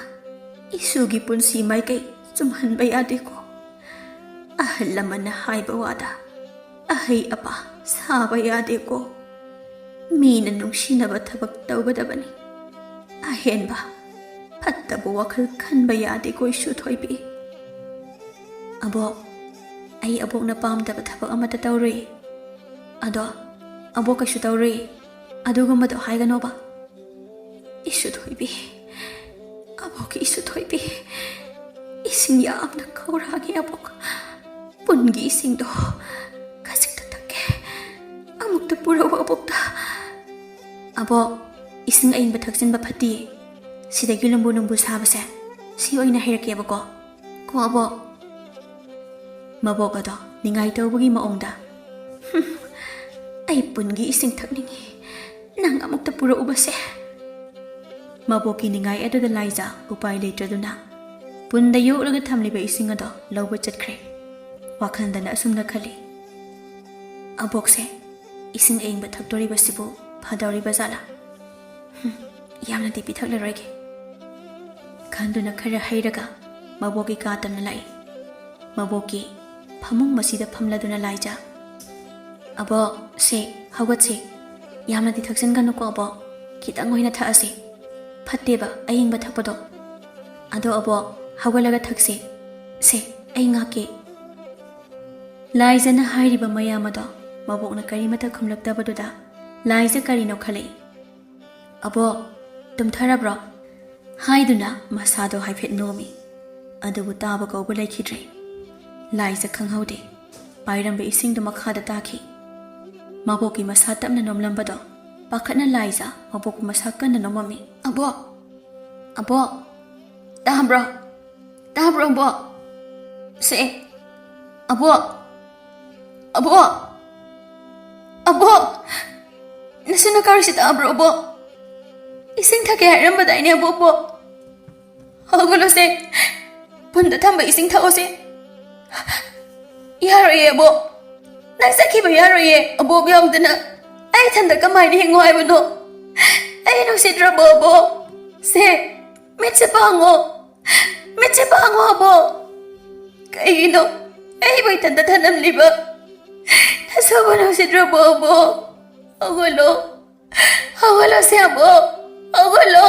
ꯏꯁꯨꯒꯤ ꯄꯨꯟꯁꯤ ꯃꯥꯏꯀꯩ ꯆꯨꯝꯍꯟꯕ ꯌꯥꯗꯦꯀꯣ꯫ ꯑꯍꯜ ꯂꯃꯟꯅ ꯍꯥꯏꯕ ꯋꯥꯗ ꯑꯍꯩ ꯑꯄꯥ ꯁꯥꯕ ꯌꯥꯗꯦꯀꯣ꯫ ꯃꯤꯅ ꯅꯨꯡꯁꯤꯅꯕ ꯊꯕꯛ ꯇꯧꯒꯗꯕꯅꯤ꯫ ꯑꯍꯦꯟꯕ ꯐꯠꯇꯕ ꯋꯥꯈꯜ ꯈꯟꯕ ꯌꯥꯗꯦꯀꯣ ꯏꯁꯨ ꯊꯣꯏꯕꯤ꯫" "ꯑꯕꯣꯛ, ꯑꯩ ꯑꯕꯣꯛꯅ ꯄꯥꯝꯗꯕ ꯊꯕꯛ ꯑꯃꯠꯇ ꯇꯧꯔꯨꯏ꯫ ꯑꯗꯣ ꯑꯕꯣꯛ ꯀꯩꯁꯨ ꯇꯧꯔꯨꯏ꯫ ꯑꯗꯨꯒꯨꯝꯕꯗꯣ ꯍꯥꯏꯒꯅꯣꯕ꯫" "ꯏꯁꯨ ꯊꯣꯏꯕꯤ, ꯑꯕꯣꯛꯀꯤ ꯏꯁꯨ ꯊꯣꯏꯕꯤ, ꯏꯁꯤꯡ ꯌꯥꯝꯅ ꯈꯧꯔꯥꯡꯉꯤ ꯑꯕꯣꯛ꯫ ꯄꯨꯟꯒꯤ ꯏꯁꯤꯡꯗꯣ ꯈꯖꯤꯛꯇ ꯊꯛꯀꯦ꯫ ꯑꯃꯨꯛꯇ ꯄꯨꯔꯛꯎ ꯑꯕꯣꯛꯇ꯫" "ꯑꯕꯣꯛ, ꯏꯁꯤꯡ ꯑꯏꯪꯕ ꯊꯛꯆꯤꯟꯕ ꯐꯠꯇꯤꯌꯦ꯫ ꯁꯤꯗꯒꯤ ꯂꯨꯝꯕꯨ ꯂꯨꯝꯕꯨ ꯁꯥꯕꯁꯦ ꯁꯤ ꯑꯣꯏꯅ ꯍꯩꯔꯛꯀꯦꯕꯀꯣ꯫ ꯀꯣ ꯑꯕꯣꯛ꯫" ꯃꯕꯣꯛ ꯑꯗꯣ ꯅꯤꯡꯉꯥꯏ ꯇꯧꯕꯒꯤ ꯃꯑꯣꯡꯗ, "ꯍꯨꯝ, ꯑꯩ ꯄꯨꯟꯒꯤ ꯏꯁꯤꯡ ꯊꯛꯅꯤꯡꯉꯤ꯫ ꯅꯪ ꯑꯃꯨꯛꯇ ꯄꯨꯔꯛꯎꯕꯁꯦ꯫" ꯃꯕꯣꯛꯀꯤ ꯅꯤꯡꯉꯥꯏ ꯑꯗꯨꯗ ꯂꯥꯏꯖꯥ ꯎꯄꯥꯏ ꯂꯩꯇ꯭ꯔꯗꯨꯅ ꯄꯨꯟꯗ ꯌꯣꯛꯂꯒ ꯊꯝꯂꯤꯕ ꯏꯁꯤꯡ ꯑꯗꯣ ꯂꯧꯕ ꯆꯠꯈ꯭ꯔꯦ꯫ ꯋꯥꯈꯜꯗꯅ ꯑꯁꯨꯝꯅ ꯈꯜꯂꯤ, "ꯑꯕꯣꯛꯁꯦ, ꯏꯁꯤꯡ ꯑꯏꯪꯕ ꯊꯛꯇꯣꯔꯤꯕꯁꯤꯕꯨ ꯐꯗꯧꯔꯤꯕ ꯖꯥꯠꯂꯥ? ꯍꯨꯝ, ꯌꯥꯝꯅꯗꯤ ꯄꯤꯊꯛꯂꯔꯣꯏꯒꯦ" ꯈꯟꯗꯨꯅ ꯈꯔ ꯍꯩꯔꯒ ꯃꯕꯣꯛꯀꯤ ꯀꯥ ꯇꯝꯅ ꯂꯥꯛꯏ꯫ ꯃꯕꯣꯛꯀꯤ ꯐꯃꯨꯡ ꯃꯁꯤꯗ ꯐꯝꯂꯗꯨꯅ ꯂꯥꯏꯖ, "ꯑꯕꯣꯛ, ꯁꯦ, ꯍꯧꯒꯠꯁꯦ꯫ ꯌꯥꯝꯅꯗꯤ ꯊꯛꯆꯤꯟꯒꯅꯨꯀꯣ ꯑꯕꯣꯛ, ꯈꯤꯇꯪ ꯑꯣꯏꯅ ꯊꯛꯑꯁꯦ꯫ ꯐꯠꯇꯦꯕ ꯑꯏꯪꯕ ꯊꯛꯄꯗꯣ꯫ ꯑꯗꯣ ꯑꯕꯣꯛ, ꯍꯧꯒꯠꯂꯒ ꯊꯛꯁꯦ꯫ ꯁꯦ, ꯑꯩ ꯉꯥꯛꯀꯦ"꯫ ꯂꯥꯏꯖꯅ ꯍꯥꯏꯔꯤꯕ ꯃꯌꯥꯝ ꯑꯗꯣ ꯃꯕꯣꯛꯅ ꯀꯔꯤꯃꯠꯇ ꯈꯨꯝꯂꯛꯇꯕꯗꯨꯗ ꯂꯥꯏꯖ ꯀꯔꯤꯅꯣ ꯈꯜꯂꯛꯏ꯫ "ꯑꯕꯣꯛ, ꯇꯨꯝꯊꯔꯕ꯭ꯔꯣ?" ꯍꯥꯏꯗꯨꯅ ꯃꯁꯥꯗꯣ ꯍꯥꯏꯐꯦꯠ ꯅꯣꯝꯃꯤ꯫ ꯑꯗꯨꯕꯨ ꯇꯥꯕ ꯀꯧꯕ ꯂꯩꯈꯤꯗ꯭ꯔꯦ꯫ ꯂꯥꯏꯖ ꯈꯪꯍꯧꯗꯦ꯫ ꯄꯥꯏꯔꯝꯕ ꯏꯁꯤꯡꯗꯨ ꯃꯈꯥꯗ ꯇꯥꯈꯤ꯫ ꯃꯕꯣꯛꯀꯤ ꯃꯁꯥ ꯇꯞꯅ ꯅꯣꯝꯂꯝꯕꯗꯣ ꯄꯥꯈꯠꯅ ꯂꯥꯏꯖ ꯃꯕꯣꯛꯀꯤ ꯃꯁꯥ ꯀꯟꯅ ꯅꯣꯝꯃꯝꯃꯤ꯫ "ꯑꯕꯣꯛ! ꯑꯕꯣꯛ! ꯇꯥꯕ꯭ꯔꯣ? ꯇꯥꯕ꯭ꯔꯣ, ꯑꯕꯣꯛ? ꯁꯦ, ꯑꯕꯣꯛ! ꯑꯕꯣꯛ! ꯑꯕꯣꯛ! ꯅꯁꯨ ꯅꯀꯥꯔꯤꯁꯤ ꯇꯥꯕ꯭ꯔꯣ, ꯑꯕꯣꯛ? ꯏꯁꯤꯡ ꯊꯛꯀꯦ ꯍꯥꯏꯔꯝꯕꯗꯥꯏꯅꯦ, ꯑꯕꯣꯛꯄꯣ? ꯍꯧꯒꯠꯂꯣꯁꯦ꯫ ꯄꯨꯟꯗ ꯊꯝꯕ ꯏꯁꯤꯡ ꯊꯛꯑꯣꯁꯦ"꯫ "ꯌꯥꯔꯣꯏꯌꯦ, ꯑꯕꯣꯛ꯫ ꯅꯪ ꯆꯠꯈꯤꯕ ꯌꯥꯔꯣꯏꯌꯦ, ꯑꯕꯣꯛ ꯌꯥꯎꯗꯅ꯫ ꯑꯩ ꯏꯊꯟꯗ ꯀꯃꯥꯏꯅ ꯍꯤꯡꯉꯣ ꯍꯥꯏꯕꯅꯣ? ꯑꯩ ꯅꯨꯡꯁꯤꯗ꯭ꯔꯕꯣ, ꯑꯕꯣꯛ? ꯁꯦ, ꯃꯤꯠꯁꯦ ꯄꯥꯡꯉꯣ꯫ ꯃꯤꯠꯁꯦ ꯄꯥꯡꯉꯣ, ꯑꯕꯣꯛ꯫ ꯀꯩꯒꯤꯅꯣ ꯑꯩꯕꯨ ꯏꯊꯟꯗ ꯊꯅꯝꯂꯤꯕ? ꯅꯁꯨꯕꯨ ꯅꯨꯡꯁꯤꯗ꯭ꯔꯕꯣ, ꯑꯕꯣꯛ? ꯍꯧꯒꯠꯂꯣ꯫ ꯍꯧꯒꯠꯂꯣꯁꯦ, ꯑꯕꯣꯛ꯫ ꯍꯧꯒꯠꯂꯣ꯫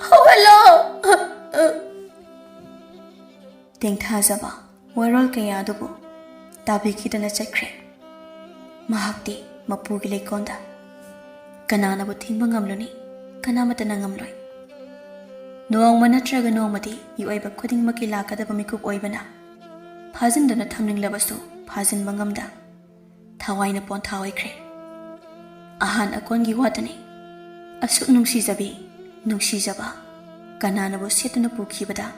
ꯍꯧꯒꯠꯂꯣ"꯫ ꯇꯦꯡꯊꯥꯖꯕ ꯋꯥꯔꯣꯜ ꯀꯌꯥ ꯑꯗꯨꯕꯨ ꯇꯥꯕꯤꯈꯤꯗꯅ ꯆꯠꯈ꯭ꯔꯦ꯫ ꯃꯍꯥꯛꯇꯤ ꯃꯄꯨꯒꯤ ꯂꯩꯀꯣꯜꯗ꯫ ꯀꯅꯥꯅꯕꯨ ꯊꯤꯡꯕ ꯉꯝꯂꯨꯅꯤ? ꯀꯅꯥꯃꯠꯇꯅ ꯉꯝꯂꯣꯏ꯫ ꯅꯣꯡꯃ ꯅꯠꯇ꯭ꯔꯒ ꯅꯣꯡꯃꯗꯤ ꯃꯤꯑꯣꯏꯕ ꯈꯨꯗꯤꯡꯃꯛꯀꯤ ꯂꯥꯛꯀꯗꯕ ꯃꯤꯀꯨꯞ ꯑꯣꯏꯕꯅ, ꯐꯥꯖꯤꯟꯗꯨꯅ ꯊꯝꯅꯤꯡꯂꯕꯁꯨ ꯐꯥꯖꯤꯟꯕ ꯉꯝꯗ, ꯊꯋꯥꯏꯅ ꯄꯣꯟꯊꯥ ꯑꯣꯏꯈ꯭ꯔꯦ꯫ ꯑꯍꯥꯟ ꯑꯀꯣꯟꯒꯤ ꯋꯥꯇꯅꯤ꯫ ꯑꯁꯨꯛ ꯅꯨꯡꯁꯤꯖꯕꯤ, ꯅꯨꯡꯁꯤꯖꯕ ꯀꯅꯥꯅꯕꯨ ꯁꯦꯠꯇꯨꯅ ꯄꯨꯈꯤꯕꯗ,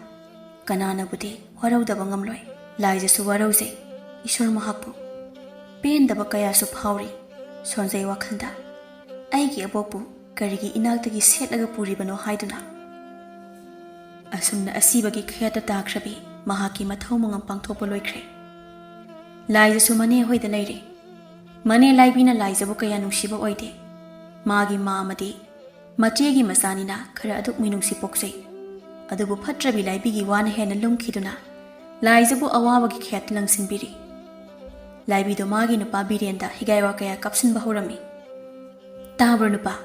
ꯀꯅꯥꯅꯕꯨꯗꯤ ꯋꯥꯔꯧꯗꯕ ꯉꯝꯂꯣꯏ꯫ ꯂꯥꯏꯖꯁꯨ ꯋꯥꯔꯧꯖꯩ ꯏꯁꯣꯔ ꯃꯍꯥꯛꯄꯨ꯫ ꯄꯦꯟꯗꯕ ꯀꯌꯥꯁꯨ ꯐꯥꯎꯔꯤ ꯁꯣꯟꯖꯩ ꯋꯥꯈꯜꯗ꯫ ꯑꯩꯒꯤ ꯑꯕꯣꯛꯄꯨ ꯀꯔꯤꯒꯤ ꯏꯅꯥꯛꯇꯒꯤ ꯁꯦꯠꯂꯒ ꯄꯨꯔꯤꯕꯅꯣ ꯍꯥꯏꯗꯨꯅ꯫ ꯑꯁꯨꯝꯅ ꯑꯁꯤꯕꯒꯤ ꯈꯌꯥꯠꯇ ꯇꯥꯈ꯭ꯔꯕꯤ ꯃꯍꯥꯛꯀꯤ ꯃꯊꯧ ꯃꯉꯝ ꯄꯥꯡꯊꯣꯛꯄ ꯂꯣꯏꯈ꯭ꯔꯦ꯫ ꯂꯥꯏꯖꯁꯨ ꯃꯅꯦ ꯍꯣꯏꯗ ꯂꯩꯔꯦ꯫ ꯃꯅꯦ ꯂꯥꯏꯕꯤꯅ ꯂꯥꯏꯖꯕꯨ ꯀꯌꯥ ꯅꯨꯡꯁꯤꯕ ꯑꯣꯏꯗꯦ꯫ ꯃꯥꯒꯤ ꯃꯥ ꯑꯃꯗꯤ ꯃꯆꯦꯒꯤ ꯃꯆꯥꯅꯤꯅ ꯈꯔ ꯑꯗꯨꯛ ꯃꯤꯅꯨꯡꯁꯤ ꯄꯣꯛꯆꯩ꯫ ꯑꯗꯨꯕꯨ ꯐꯠꯇ꯭ꯔꯕꯤ ꯂꯥꯏꯕꯤꯒꯤ ꯋꯥꯅ ꯍꯦꯟꯅ ꯂꯨꯝꯈꯤꯗꯨꯅ ꯂꯥꯏꯖꯕꯨ ꯑꯋꯥꯕꯒꯤ ꯈꯦꯠ ꯂꯪꯁꯤꯟꯕꯤꯔꯤ꯫ ꯂꯥꯏꯕꯤꯗꯣ ꯃꯥꯒꯤ ꯅꯨꯄꯥ ꯕꯤꯔꯦꯟꯗ ꯍꯤꯒꯥꯏ ꯋꯥ ꯀꯌꯥ ꯀꯥꯞꯁꯤꯟꯕ ꯍꯧꯔꯝꯃꯤ꯫ "ꯇꯥꯕ꯭ꯔꯣ ꯅꯨꯄꯥ,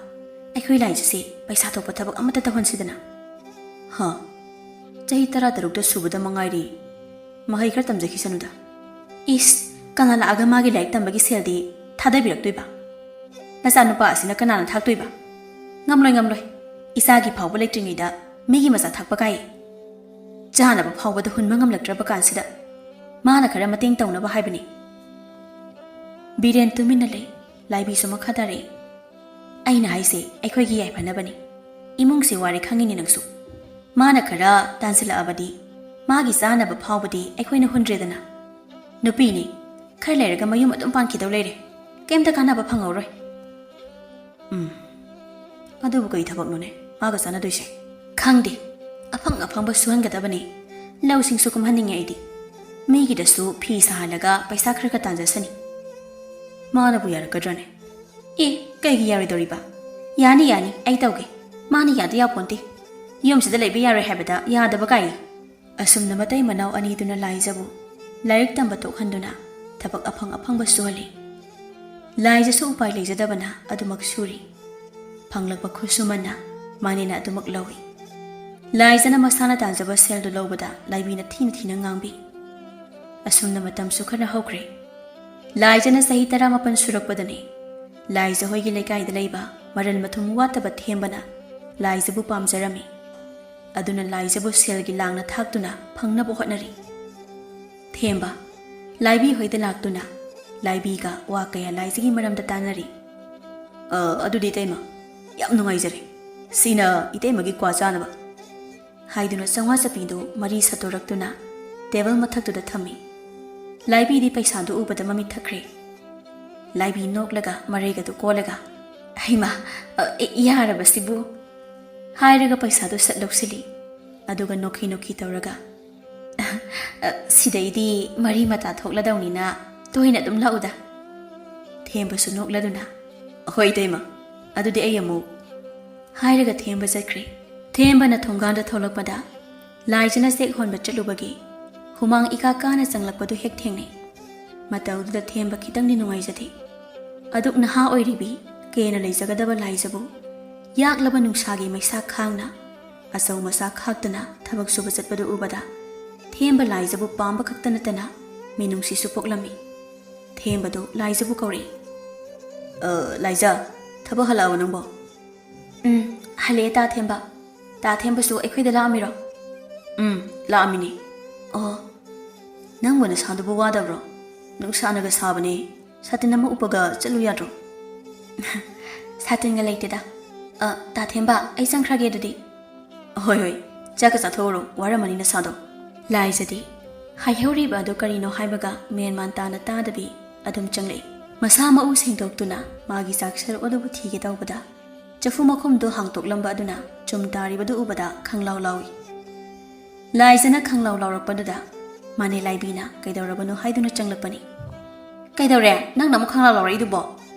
ꯑꯩꯈꯣꯏ ꯂꯥꯏꯖꯁꯦ ꯄꯩꯁꯥ ꯊꯣꯛꯄ ꯊꯕꯛ ꯑꯃꯠꯇ ꯇꯧꯍꯟꯁꯤꯗꯅ?" "ꯍ, ꯆꯍꯤ ꯇꯔꯥ ꯇꯔꯨꯛꯇ ꯁꯨꯕꯗ ꯃꯉꯥꯏꯔꯤ, ꯃꯍꯩ ꯈꯔ ꯇꯝꯖꯈꯤꯁꯅꯨꯗ꯫ ꯏꯁ, ꯀꯅꯥ ꯂꯥꯛꯑꯒ ꯃꯥꯒꯤ ꯂꯥꯏꯔꯤꯛ ꯇꯝꯕꯒꯤ ꯁꯦꯜꯗꯤ ꯊꯥꯗꯕꯤꯔꯛꯇꯣꯏꯕ? ꯅꯆꯥꯅꯨꯄꯥ ꯑꯁꯤꯅ ꯀꯅꯥꯅ ꯊꯥꯛꯇꯣꯏꯕ? ꯉꯝꯂꯣꯏ, ꯉꯝꯂꯣꯏ꯫ ꯏꯆꯥꯒꯤ ꯐꯥꯎꯕ ꯂꯩꯇ꯭ꯔꯤꯉꯩꯗ ꯃꯤꯒꯤ ꯃꯆꯥ ꯊꯥꯛꯄ ꯀꯥꯏ? ꯆꯥꯅꯕ ꯐꯥꯎꯕꯗ ꯍꯨꯟꯕ ꯉꯝꯂꯛꯇ꯭ꯔꯕ ꯀꯥꯟꯁꯤꯗ ꯃꯥꯅ ꯈꯔ ꯃꯇꯦꯡ ꯇꯧꯅꯕ ꯍꯥꯏꯕꯅꯤ꯫" ꯕꯤꯔꯦꯟ ꯇꯨꯃꯤꯟꯅ ꯂꯩ꯫ ꯂꯥꯏꯕꯤꯁꯨ ꯃꯈꯥ ꯇꯥꯔꯛꯏ꯫ "ꯑꯩꯅ ꯍꯥꯏꯁꯦ ꯑꯩꯈꯣꯏꯒꯤ ꯌꯥꯏꯐꯅꯕꯅꯤ꯫ ꯏꯃꯨꯡꯁꯦ ꯋꯥꯔꯦ ꯈꯪꯉꯤꯅꯦ ꯅꯪꯁꯨ꯫ ꯃꯥꯅ ꯈꯔ ꯇꯥꯟꯁꯤꯜꯂꯛꯑꯕꯗꯤ ꯃꯥꯒꯤ ꯆꯥꯅꯕ ꯐꯥꯎꯕꯗꯤ ꯑꯩꯈꯣꯏꯅ ꯍꯨꯟꯗ꯭ꯔꯦꯗꯅ꯫ ꯅꯨꯄꯤꯅꯤ, ꯈꯔ ꯂꯩꯔꯒ ꯃꯌꯨꯝ ꯑꯗꯨꯝ ꯄꯥꯟꯈꯤꯗꯧ ꯂꯩꯔꯦ꯫ ꯀꯩꯝꯇ ꯀꯥꯟꯅꯕ ꯐꯪꯍꯧꯔꯣꯏ꯫" "ꯎꯝ, ꯑꯗꯨꯕꯨ ꯀꯩ ꯊꯕꯛꯅꯣꯅꯦ ꯃꯥꯒ ꯆꯥꯟꯅꯗꯣꯏꯁꯦ?" "ꯈꯪꯗꯦ, ꯑꯐꯪ ꯑꯐꯪꯕ ꯁꯨꯍꯟꯒꯗꯕꯅꯤ꯫ ꯂꯧꯁꯤꯡꯁꯨ ꯀꯨꯝꯍꯟꯅꯤꯡꯉꯦ ꯑꯩꯗꯤ꯫ ꯃꯤꯒꯤꯗꯁꯨ ꯐꯤ ꯁꯥꯍꯜꯂꯒ ꯄꯩꯁꯥ ꯈꯔ ꯈꯔ ꯇꯥꯟꯖꯁꯅꯤ꯫" "ꯃꯥꯅꯕꯨ ꯌꯥꯔꯛꯀꯗ꯭ꯔꯅꯦ?" "ꯑꯦ, ꯀꯩꯒꯤ ꯌꯥꯔꯣꯏꯗꯧꯔꯤꯕ? ꯌꯥꯅꯤ, ꯌꯥꯅꯤ, ꯑꯩ ꯇꯧꯒꯦ꯫ ꯃꯥꯅ ꯌꯥꯗ ꯌꯥꯄꯣꯟꯇꯦ꯫ ꯌꯨꯝꯁꯤꯗ ꯂꯩꯕ ꯌꯥꯔꯣꯏ ꯍꯥꯏꯕꯗ ꯌꯥꯗꯕ ꯀꯥꯏ?" ꯑꯁꯨꯝꯅ ꯃꯇꯩ ꯃꯅꯥꯎ ꯑꯅꯤꯗꯨꯅ ꯂꯥꯏꯖꯕꯨ ꯂꯥꯏꯔꯤꯛ ꯇꯝꯕ ꯇꯣꯛꯍꯟꯗꯨꯅ ꯊꯕꯛ ꯑꯐꯪ ꯑꯐꯪꯕ ꯁꯨꯍꯜꯂꯤ꯫ ꯂꯥꯏꯖꯁꯨ ꯎꯄꯥꯏ ꯂꯩꯖꯗꯕꯅ ꯑꯗꯨꯃꯛ ꯁꯨꯔꯤ꯫ ꯐꯪꯂꯛꯄ ꯈꯨꯠꯁꯨꯃꯟꯅ ꯃꯥꯅꯦꯅ ꯑꯗꯨꯃꯛ ꯂꯧꯏ꯫ ꯂꯥꯏꯖꯅ ꯃꯁꯥꯅ ꯇꯥꯟꯖꯕ ꯁꯦꯜꯗꯨ ꯂꯧꯕꯗ ꯂꯥꯏꯕꯤꯅ ꯊꯤꯅ ꯊꯤꯅ ꯉꯥꯡꯕꯤ꯫ ꯑꯁꯨꯝꯅ ꯃꯇꯝꯁꯨ ꯈꯔ ꯍꯧꯈ꯭ꯔꯦ꯫ ꯂꯥꯏꯖꯅ ꯆꯍꯤ ꯇꯔꯥꯃꯥꯄꯟ ꯁꯨꯔꯛꯄꯗꯅꯤ ꯂꯥꯏꯖ ꯍꯣꯏꯒꯤ ꯂꯩꯀꯥꯏꯗ ꯂꯩꯕ ꯃꯔꯜ ꯃꯊꯨꯝ ꯋꯥꯠꯇꯕ ꯊꯦꯝꯕꯅ ꯂꯥꯏꯖꯕꯨ ꯄꯥꯝꯖꯔꯝꯃꯤ꯫ ꯑꯗꯨꯅ ꯂꯥꯏꯖꯕꯨ ꯁꯦꯜꯒꯤ ꯂꯥꯡꯅ ꯊꯥꯛꯇꯨꯅ ꯐꯪꯅꯕ ꯍꯣꯠꯅꯔꯤ꯫ ꯊꯦꯝꯕ ꯂꯥꯏꯕꯤ ꯍꯣꯏꯗ ꯂꯥꯛꯇꯨꯅ ꯂꯥꯏꯕꯤꯒ ꯋꯥ ꯀꯌꯥ ꯂꯥꯏꯖꯒꯤ ꯃꯔꯝꯗ ꯇꯥꯟꯅꯔꯤ꯫ "ꯑ, ꯑꯗꯨꯗꯤ ꯏꯇꯩꯃ, ꯌꯥꯝ ꯅꯨꯡꯉꯥꯏꯖꯔꯦ꯫ ꯁꯤꯅ ꯏꯇꯩꯃꯒꯤ ꯀ꯭ꯋꯥ ꯆꯥꯅꯕ꯫" ꯍꯥꯏꯗꯨꯅ ꯆꯥꯝꯃꯉꯥ ꯆꯞꯄꯤꯗꯨ ꯃꯔꯤ ꯁꯠꯇꯣꯔꯛꯇꯨꯅ ꯇꯦꯕꯜ ꯃꯊꯛꯇꯨꯗ ꯊꯝꯃꯤ꯫ ꯂꯥꯏꯕꯤꯗꯤ ꯄꯩꯁꯥꯗꯨ ꯎꯕꯗ ꯃꯃꯤꯠ ꯊꯛꯈ꯭ꯔꯦ꯫ ꯂꯥꯏꯕꯤ ꯅꯣꯛꯂꯒ ꯃꯔꯩꯒꯗꯨ ꯀꯣꯜꯂꯒ, "ꯍꯩꯃꯥ, ꯑ, ꯑꯦ, ꯌꯥꯔꯕꯁꯤꯕꯨ?" ꯍꯥꯏꯔꯒ ꯄꯩꯁꯥꯗꯨ ꯁꯠ ꯂꯧꯁꯤꯜꯂꯤ꯫ ꯑꯗꯨꯒ ꯅꯣꯛꯈꯤ ꯅꯣꯛꯈꯤ ꯇꯧꯔꯒ, "ꯑ, ꯁꯤꯗꯩꯗꯤ ꯃꯔꯤ ꯃꯇꯥ ꯊꯣꯛꯂꯗꯧꯅꯤꯅ ꯇꯣꯏꯅ ꯑꯗꯨꯝ ꯂꯥꯛꯎꯗ꯫" ꯊꯦꯝꯕꯁꯨ ꯅꯣꯛꯂꯗꯨꯅ, "ꯑꯍꯣꯏ ꯏꯇꯩꯃ, ꯑꯗꯨꯗꯤ ꯑꯩ ꯑꯃꯨꯛ" ꯍꯥꯏꯔꯒ ꯊꯦꯝꯕ ꯆꯠꯈ꯭ꯔꯦ꯫ ꯊꯦꯝꯕꯅ ꯊꯣꯡꯒꯥꯟꯗ ꯊꯣꯛꯂꯛꯄꯗ ꯂꯥꯏꯖꯅ ꯆꯦꯛ ꯍꯣꯟꯕ ꯆꯠꯂꯨꯕꯒꯤ ꯍꯨꯃꯥꯡ ꯏꯀꯥ ꯀꯥꯅ ꯆꯪꯂꯛꯄꯗꯨ ꯍꯦꯛ ꯊꯦꯡꯅꯩ꯫ ꯃꯇꯧꯗꯨꯗ ꯊꯦꯝꯕ ꯈꯤꯇꯪꯗꯤ ꯅꯨꯡꯉꯥꯏꯖꯗꯦ꯫ ꯑꯗꯨꯛ ꯅꯍꯥ ꯑꯣꯏꯔꯤꯕꯤ ꯀꯦꯅ ꯂꯩꯖꯒꯗꯕ ꯂꯥꯏꯖꯕꯨ ꯌꯥꯛꯂꯕ ꯅꯨꯡꯁꯥꯒꯤ ꯃꯩꯁꯥ ꯈꯥꯡꯅ ꯑꯆꯧ ꯃꯆꯥ ꯈꯥꯛꯇꯅ ꯊꯕꯛ ꯁꯨꯕ ꯆꯠꯄꯗꯨ ꯎꯕꯗ ꯊꯦꯝꯕ ꯂꯥꯏꯖꯕꯨ ꯄꯥꯝꯕ ꯈꯛꯇ ꯅꯠꯇꯅ ꯃꯤꯅꯨꯡꯁꯤꯁꯨ ꯄꯣꯛꯂꯝꯃꯤ꯫ ꯊꯦꯝꯕꯗꯨ ꯂꯥꯏꯖꯕꯨ ꯀꯧꯔꯛꯏ꯫ "ꯑ, ꯂꯥꯏꯖ, ꯊꯕꯛ ꯍꯜꯂꯛꯑꯕ ꯅꯪꯕꯣ?" "ꯎꯝ, ꯍꯜꯂꯛꯑꯦ ꯇꯥ ꯊꯦꯝꯕ꯫ ꯇꯥ ꯊꯦꯝꯕꯁꯨ ꯑꯩꯈꯣꯏꯗ ꯂꯥꯛꯑꯝꯃꯤꯔꯣ?" "ꯎꯝ, ꯂꯥꯛꯑꯝꯃꯤꯅꯦ꯫" "ꯑꯣ, ꯅꯪꯕꯨ ꯅꯁꯥꯗꯨꯕꯨ ꯋꯥꯗꯕ꯭ꯔꯣ? ꯅꯨꯡꯁꯥꯅꯒ ꯁꯥꯕꯅꯦ, ꯁꯥꯇꯤꯟ ꯑꯃ ꯎꯞꯄꯒ ꯆꯠꯂꯨ ꯌꯥꯗ꯭ꯔꯣ?" "ꯁꯥꯇꯤꯟꯒ ꯂꯩꯇꯦꯗ꯫ ꯑ, ꯇꯥ ꯊꯦꯝꯕ, ꯑꯩ ꯆꯪꯈ꯭ꯔꯒꯦ ꯑꯗꯨꯗꯤ꯫" "ꯍꯣꯏ, ꯍꯣꯏ, ꯆꯥꯛꯀ ꯆꯥꯊꯣꯛꯎꯔꯣ, ꯋꯥꯔꯝꯃꯅꯤ ꯅꯁꯥꯗꯣ꯫" ꯂꯥꯏꯖꯗꯤ ꯍꯥꯏꯍꯧꯔꯤꯕ ꯑꯗꯨ ꯀꯔꯤꯅꯣ ꯍꯥꯏꯕꯒ ꯃꯦꯟ ꯃꯥꯟ ꯇꯥꯅ ꯇꯥꯗꯕꯤ ꯑꯗꯨꯝ ꯆꯪꯂꯛꯏ꯫ ꯃꯁꯥ ꯃꯎ ꯁꯦꯡꯗꯣꯛꯇꯨꯅ ꯃꯥꯒꯤ ꯆꯥꯛ ꯁꯔꯨꯛ ꯑꯗꯨꯕꯨ ꯊꯤꯒꯦ ꯇꯧꯕꯗ ꯆꯐꯨ ꯃꯈꯨꯝꯗꯨ ꯍꯥꯡꯇꯣꯛꯂꯝꯕ ꯑꯗꯨꯅ ꯆꯨꯝ ꯇꯥꯔꯤꯕꯗꯨ ꯎꯕꯗ ꯈꯪꯂꯥꯎ ꯂꯥꯎꯏ꯫ ꯂꯥꯏꯖꯅ ꯈꯪꯂꯥꯎ ꯂꯥꯎꯔꯛꯄꯗꯨꯗ ꯃꯥꯅꯦ ꯂꯥꯏꯕꯤꯅ ꯀꯩꯗꯧꯔꯕꯅꯣ ꯍꯥꯏꯗꯨꯅ ꯆꯪꯂꯛꯄꯅꯤ꯫ "ꯀꯩꯗꯧꯔꯦ? ꯅꯪꯅ ꯑꯃꯨꯛ ꯈꯪꯂꯥꯎ ꯂꯥꯎꯔꯛꯏꯗꯨꯕꯣ?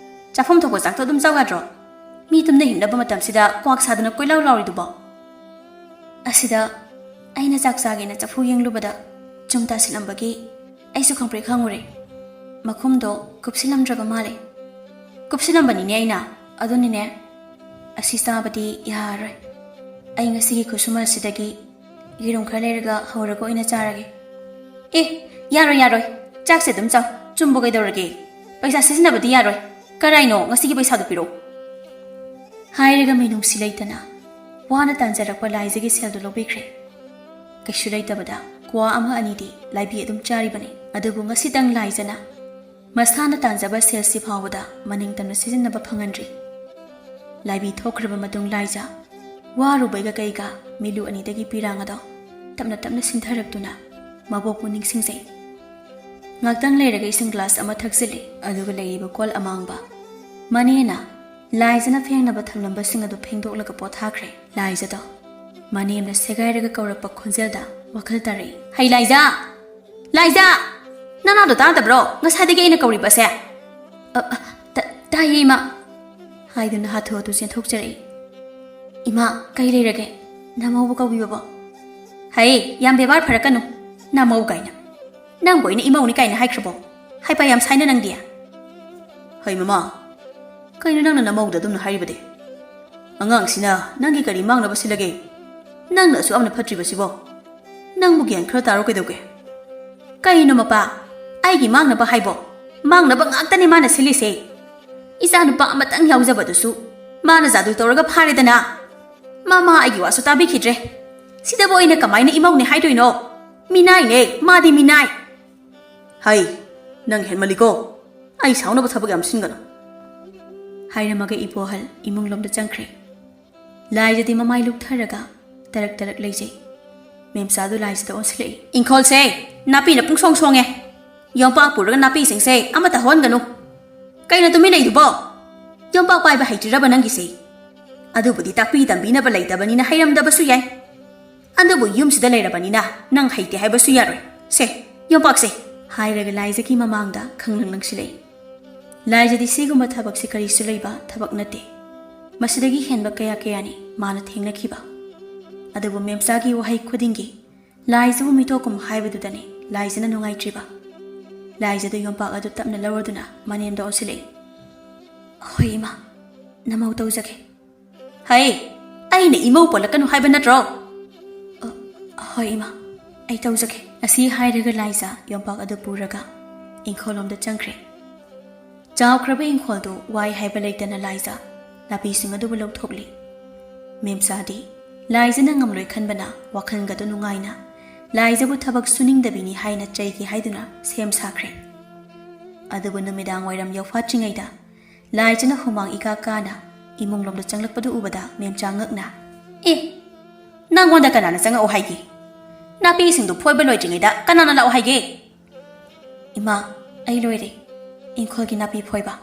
ꯆꯥꯐꯝ ꯊꯣꯛꯄ ꯆꯥꯛꯇꯣ ꯑꯗꯨꯝ ꯆꯥꯎ ꯌꯥꯗ꯭ꯔꯣ? ꯃꯤ ꯇꯨꯝꯅ ꯍꯤꯞꯅꯕ ꯃꯇꯝꯁꯤꯗ ꯀ꯭ꯋꯥꯛ ꯁꯥꯗꯅ ꯀꯣꯏꯂꯥꯎ ꯂꯥꯎꯔꯤꯗꯨꯕꯣ?" "ꯑꯁꯤꯗ ꯑꯩꯅ ꯆꯥꯛ ꯆꯥꯒꯦꯅ ꯆꯐꯨ ꯌꯦꯡꯂꯨꯕꯗ ꯆꯨꯝ ꯇꯥꯁꯤꯜꯂꯝꯕꯒꯤ ꯑꯩꯁꯨ ꯈꯪꯄ꯭ꯔꯦꯛ ꯈꯪꯉꯨꯔꯦ꯫ ꯃꯈꯨꯝꯗꯣ ꯀꯨꯞꯁꯤꯜꯂꯝꯗ꯭ꯔꯕ ꯃꯥꯜꯂꯦ꯫" "ꯀꯨꯞꯁꯤꯜꯂꯝꯕꯅꯤꯅꯦ ꯑꯩꯅ꯫ ꯑꯗꯨꯅꯤꯅꯦ, ꯑꯁꯤ ꯆꯥꯕꯗꯤ ꯌꯥꯔꯔꯣꯏ꯫ ꯑꯩ ꯉꯁꯤꯒꯤ ꯈꯨꯠꯁꯨꯃꯟ ꯑꯁꯤꯗꯒꯤ ꯌꯦꯔꯨꯝ ꯈꯔ ꯂꯩꯔꯒ ꯍꯧꯔꯒ ꯑꯣꯏꯅ ꯆꯥꯔꯒꯦ꯫" "ꯑꯦ, ꯌꯥꯔꯣꯏ, ꯌꯥꯔꯣꯏ꯫ ꯆꯥꯛꯁꯦ ꯑꯗꯨꯝ ꯆꯥꯎ꯫ ꯆꯨꯝꯕ ꯀꯩꯗꯧꯔꯒꯦ? ꯄꯩꯁꯥ ꯁꯤꯖꯤꯟꯅꯕꯗꯤ ꯌꯥꯔꯣꯏ꯫ ꯀꯔꯥꯏꯅꯣ? ꯉꯁꯤꯒꯤ ꯄꯩꯁꯥꯗꯣ ꯄꯤꯔꯛꯑꯣ꯫" ꯍꯥꯏꯔꯒ ꯃꯤꯅꯨꯡꯁꯤ ꯂꯩꯇꯅ ꯋꯥꯅ ꯇꯥꯟꯖꯔꯛꯄ ꯂꯥꯏꯖꯒꯤ ꯁꯦꯜꯗꯨ ꯂꯧꯕꯤꯈ꯭ꯔꯦ꯫ ꯀꯩꯁꯨ ꯂꯩꯇꯕꯗ ꯀ꯭ꯋꯥ ꯑꯃ ꯑꯅꯤꯗꯤ ꯂꯥꯏꯕꯤ ꯑꯗꯨꯝ ꯆꯥꯔꯤꯕꯅꯤ꯫ ꯑꯗꯨꯕꯨ ꯉꯁꯤꯇꯪ ꯂꯥꯏꯖꯅ ꯃꯁꯥꯅ ꯇꯥꯟꯖꯕ ꯁꯦꯜꯁꯤ ꯐꯥꯎꯕꯗ ꯃꯅꯤꯡ ꯇꯝꯅ ꯁꯤꯖꯤꯟꯅꯕ ꯐꯪꯍꯟꯗ꯭ꯔꯤ꯫ ꯂꯥꯏꯕꯤ ꯊꯣꯛꯈ꯭ꯔꯕ ꯃꯇꯨꯡ ꯂꯥꯏꯖ ꯋꯥꯔꯨꯕꯩꯒ ꯀꯩꯒ ꯃꯤꯠꯂꯨ ꯑꯅꯤꯗꯒꯤ ꯄꯤꯔꯥꯡ ꯑꯗꯣ ꯇꯞꯅ ꯇꯞꯅ ꯁꯤꯟꯊꯔꯛꯇꯨꯅ ꯃꯕꯣꯛꯄꯨ ꯅꯤꯡꯁꯤꯡꯖꯩ꯫ ꯉꯥꯛꯇꯪ ꯂꯩꯔꯒ ꯏꯁꯤꯡ ꯒ꯭ꯂꯥꯁ ꯑꯃ ꯊꯛꯆꯤꯜꯂꯤ, ꯑꯗꯨꯒ ꯂꯩꯔꯤꯕ ꯀꯣꯜ ꯑꯃꯥꯡꯕ ꯃꯅꯦꯅ ꯂꯥꯏꯖꯅ ꯐꯦꯡꯅꯕ ꯊꯝꯂꯝꯕꯁꯤꯡ ꯑꯗꯨ ꯐꯦꯡꯗꯣꯛꯂꯒ ꯄꯣꯊꯥꯈ꯭ꯔꯦ꯫ ꯂꯥꯏꯖꯗꯣ ꯃꯅꯦꯝꯅ ꯁꯦꯒꯥꯏꯔꯒ ꯀꯧꯔꯛꯄ ꯈꯣꯟꯖꯦꯜꯗ ꯋꯥꯈꯜ ꯇꯥꯔꯛꯏ꯫ "ꯍꯩ ꯂꯥꯏꯖ! ꯂꯥꯏꯖ! ꯅꯅꯥꯗꯣ ꯇꯥꯗꯕ꯭ꯔꯣ? ꯉꯁꯥꯏꯗꯒꯤ ꯑꯩꯅ ꯀꯧꯔꯤꯕꯁꯦ?" "ꯑ, ꯑ, "ꯇꯥꯏꯌꯦ, ꯏꯃꯥ" ꯍꯥꯏꯗꯨꯅ ꯍꯥꯊꯨ ꯍꯥꯊꯨ ꯆꯦꯟꯊꯣꯛꯆꯔꯛꯏ꯫ "ꯏꯃꯥ, ꯀꯩ ꯂꯩꯔꯒꯦ? ꯅꯃꯧꯕꯨ ꯀꯧꯕꯤꯕꯕꯣ?" "ꯍꯩ, ꯌꯥꯝ ꯕꯦꯕꯥꯔ ꯐꯔꯛꯀꯅꯨ꯫ ꯅꯃꯧ ꯀꯥꯏꯅ꯫ ꯅꯪꯕꯨ ꯑꯩꯅ ꯏꯃꯧꯅꯤ ꯀꯥꯏꯅ ꯍꯥꯏꯈ꯭ꯔꯕꯣ? ꯍꯥꯏꯄꯥ ꯌꯥꯝ ꯁꯥꯏꯅ ꯅꯪꯗꯤ?" "ꯍꯩ ꯃꯃꯥ, ꯀꯩꯅꯣ ꯅꯪꯅ ꯅꯃꯧꯗ ꯑꯗꯨꯝꯅ ꯍꯥꯏꯔꯤꯕꯗꯤ? ꯑꯉꯥꯡꯁꯤꯅ ꯅꯪꯒꯤ ꯀꯔꯤ ꯃꯥꯡꯅꯕ ꯁꯤꯜꯂꯒꯦ? ꯅꯪꯅ ꯑꯁꯨꯛ ꯌꯥꯝꯅ ꯐꯠꯇ꯭ꯔꯤꯕꯁꯤꯕꯣ? ꯅꯪꯕꯨ ꯒ꯭ꯌꯥꯟ ꯈꯔ ꯇꯥꯔꯣ ꯀꯩꯗꯧꯒꯦ?" "ꯀꯩꯅꯣ ꯃꯄꯥ? ꯑꯩꯒꯤ ꯃꯥꯡꯅꯕ ꯍꯥꯏꯕꯣ? ꯃꯥꯡꯅꯕ ꯉꯥꯛꯇꯅꯦ ꯃꯥꯅ ꯁꯤꯜꯂꯤꯁꯦ꯫ ꯏꯆꯥ ꯅꯨꯄꯥ ꯑꯃꯇꯪ ꯌꯥꯎꯖꯕꯗꯨꯁꯨ ꯃꯥꯅ ꯖꯥꯗꯨ ꯇꯧꯔꯒ ꯐꯥꯔꯦꯗꯅ꯫ ꯃꯃꯥ ꯑꯩꯒꯤ ꯋꯥꯁꯨ ꯇꯥꯕꯤꯈꯤꯗ꯭ꯔꯦ꯫ ꯁꯤꯗꯕꯨ ꯑꯩꯅ ꯀꯃꯥꯏꯅ ꯏꯃꯧꯅꯦ ꯍꯥꯏꯗꯣꯏꯅꯣ? ꯃꯤꯅꯥꯏꯅꯦ, ꯃꯥꯗꯤ ꯃꯤꯅꯥꯏ꯫" "ꯍꯩ, ꯅꯪ ꯍꯦꯟꯃꯜꯂꯤꯀꯣ꯫ ꯑꯩ ꯁꯥꯎꯅꯕ ꯊꯕꯛ ꯌꯥꯝ ꯁꯤꯟꯒꯅꯨ꯫" ꯍꯥꯏꯔꯝꯃꯒ ꯏꯕꯣꯍꯜ ꯏꯃꯨꯡꯂꯣꯝꯗ ꯆꯪꯈ꯭ꯔꯦ꯫ ꯂꯥꯏꯖꯗꯤ ꯃꯃꯥꯏ ꯂꯨꯛꯊꯔꯒ ꯇꯔꯛ ꯇꯔꯛ ꯂꯩꯖꯩ꯫ ꯃꯦꯝꯆꯥꯗꯨ ꯂꯥꯏꯖꯗ ꯑꯣꯟꯁꯤꯜꯂꯛꯏ꯫ "ꯏꯪꯈꯣꯜꯁꯦ ꯅꯥꯄꯤꯅ ꯄꯨꯡꯁꯣꯡ ꯁꯣꯡꯉꯦ꯫ ꯌꯣꯝꯄꯥꯛ ꯄꯨꯔꯒ ꯅꯥꯄꯤꯁꯤꯡꯁꯦ ꯑꯃꯠꯇ ꯍꯧꯍꯟꯒꯅꯨ꯫ ꯀꯩꯅꯣ ꯇꯨꯃꯤꯟ ꯂꯩꯗꯨꯕꯣ? ꯌꯣꯝꯄꯥꯛ ꯄꯥꯏꯕ ꯍꯩꯇ꯭ꯔꯤꯔꯕ ꯅꯪꯒꯤꯁꯦ? ꯑꯗꯨꯕꯨꯗꯤ ꯇꯥꯛꯄꯤ ꯇꯝꯕꯤꯅꯕ ꯂꯩꯇꯕꯅꯤꯅ ꯍꯩꯔꯝꯗꯕꯁꯨ ꯌꯥꯏ꯫ ꯑꯗꯨꯕꯨ ꯌꯨꯝꯁꯤꯗ ꯂꯩꯔꯕꯅꯤꯅ ꯅꯪ ꯍꯩꯇꯦ ꯍꯥꯏꯕꯁꯨ ꯌꯥꯔꯣꯏ꯫ ꯁꯦ, ꯌꯣꯝꯄꯥꯛꯁꯦ!" ꯍꯥꯏꯔꯒ ꯂꯥꯏꯖꯒꯤ ꯃꯃꯥꯡꯗ ꯈꯪꯂꯪ ꯂꯪꯁꯤꯜꯂꯛꯏ꯫ ꯂꯥꯏꯖꯗꯤ ꯁꯤꯒꯨꯝꯕ ꯊꯕꯛꯁꯤ ꯀꯔꯤꯁꯨ ꯂꯩꯕ ꯊꯕꯛ ꯅꯠꯇꯦ꯫ ꯃꯁꯤꯗꯒꯤ ꯍꯦꯟꯕ ꯀꯌꯥ ꯀꯌꯥꯅꯤ ꯃꯥꯅ ꯊꯦꯡꯅꯈꯤꯕ꯫ ꯑꯗꯨꯕꯨ ꯃꯦꯝꯆꯥꯒꯤ ꯋꯥꯍꯩ ꯈꯨꯗꯤꯡꯒꯤ ꯂꯥꯏꯖꯕꯨ ꯃꯤꯇꯣꯛꯀꯨꯝ ꯍꯥꯏꯕꯗꯨꯗꯅꯤ ꯂꯥꯏꯖꯅ ꯅꯨꯡꯉꯥꯏꯇ꯭ꯔꯤꯕ꯫ ꯂꯥꯏꯖꯗ ꯌꯣꯝꯄꯥꯛ ꯑꯗꯨ ꯇꯞꯅ ꯂꯧꯔꯗꯨꯅ ꯃꯅꯦꯝꯗ ꯑꯣꯟꯁꯤꯜꯂꯛꯏ꯫ "ꯍꯣꯏ ꯏꯃꯥ, ꯅꯃꯧ ꯇꯧꯖꯒꯦ꯫" "ꯍꯩ, ꯑꯩꯅ ꯏꯃꯧ ꯄꯜꯂꯛꯀꯅꯨ ꯍꯥꯏꯕ ꯅꯠꯇ꯭ꯔꯣ?" "ꯑ, ꯍꯣꯏ ꯏꯃꯥ, ꯑꯩ ꯇꯧꯖꯒꯦ꯫" ꯑꯁꯤ ꯍꯥꯏꯔꯒ ꯂꯥꯏꯖ ꯌꯣꯝꯄꯥꯛ ꯑꯗꯨ ꯄꯨꯔꯒ ꯏꯪꯈꯣꯜꯂꯣꯝꯗ ꯆꯪꯈ꯭ꯔꯦ꯫ ꯆꯥꯎꯈ꯭ꯔꯕ ꯏꯪꯈꯣꯜꯗꯨ ꯋꯥꯏ ꯍꯥꯏꯕ ꯂꯩꯇꯅ ꯂꯥꯏꯖ ꯅꯥꯄꯤꯁꯤꯡ ꯑꯗꯨꯕꯨ ꯂꯧꯊꯣꯛꯂꯤ꯫ ꯃꯦꯝꯆꯥꯗꯤ ꯂꯥꯏꯖꯅ ꯉꯝꯂꯣꯏ ꯈꯟꯕꯅ ꯋꯥꯈꯜꯒꯗꯨ ꯅꯨꯡꯉꯥꯏꯅ ꯂꯥꯏꯖꯕꯨ ꯊꯕꯛ ꯁꯨꯅꯤꯡꯗꯕꯤꯅꯤ ꯍꯥꯏꯅ ꯆꯩꯒꯦ ꯍꯥꯏꯗꯨꯅ ꯁꯦꯝ ꯁꯥꯈ꯭ꯔꯦ꯫ ꯑꯗꯨꯕꯨ ꯅꯨꯃꯤꯗꯥꯡ ꯋꯥꯏꯔꯝ ꯌꯧꯐꯥꯠꯇ꯭ꯔꯤꯉꯩꯗ ꯂꯥꯏꯖꯅ ꯍꯨꯃꯥꯡ ꯏꯀꯥ ꯀꯥꯅ ꯏꯃꯨꯡꯂꯣꯝꯗ ꯆꯪꯂꯛꯄꯗꯨ ꯎꯕꯗ ꯃꯦꯝꯆꯥ ꯉꯛꯅ, "ꯑꯦ, ꯅꯪꯉꯣꯟꯗ ꯀꯅꯥꯅ ꯆꯪꯉꯛꯑꯣ ꯍꯥꯏꯒꯦ? ꯅꯥꯄꯤꯁꯤꯡꯗꯨ ꯐꯣꯏꯕ ꯂꯣꯏꯗ꯭ꯔꯤꯉꯩꯗ ꯀꯅꯥꯅ ꯂꯥꯛꯑꯣ ꯍꯥꯏꯒꯦ?" "ꯏꯃꯥ, ꯑꯩ ꯂꯣꯏꯔꯦ ꯏꯪꯈꯣꯜꯒꯤ ꯅꯥꯄꯤ ꯐꯣꯏꯕ꯫"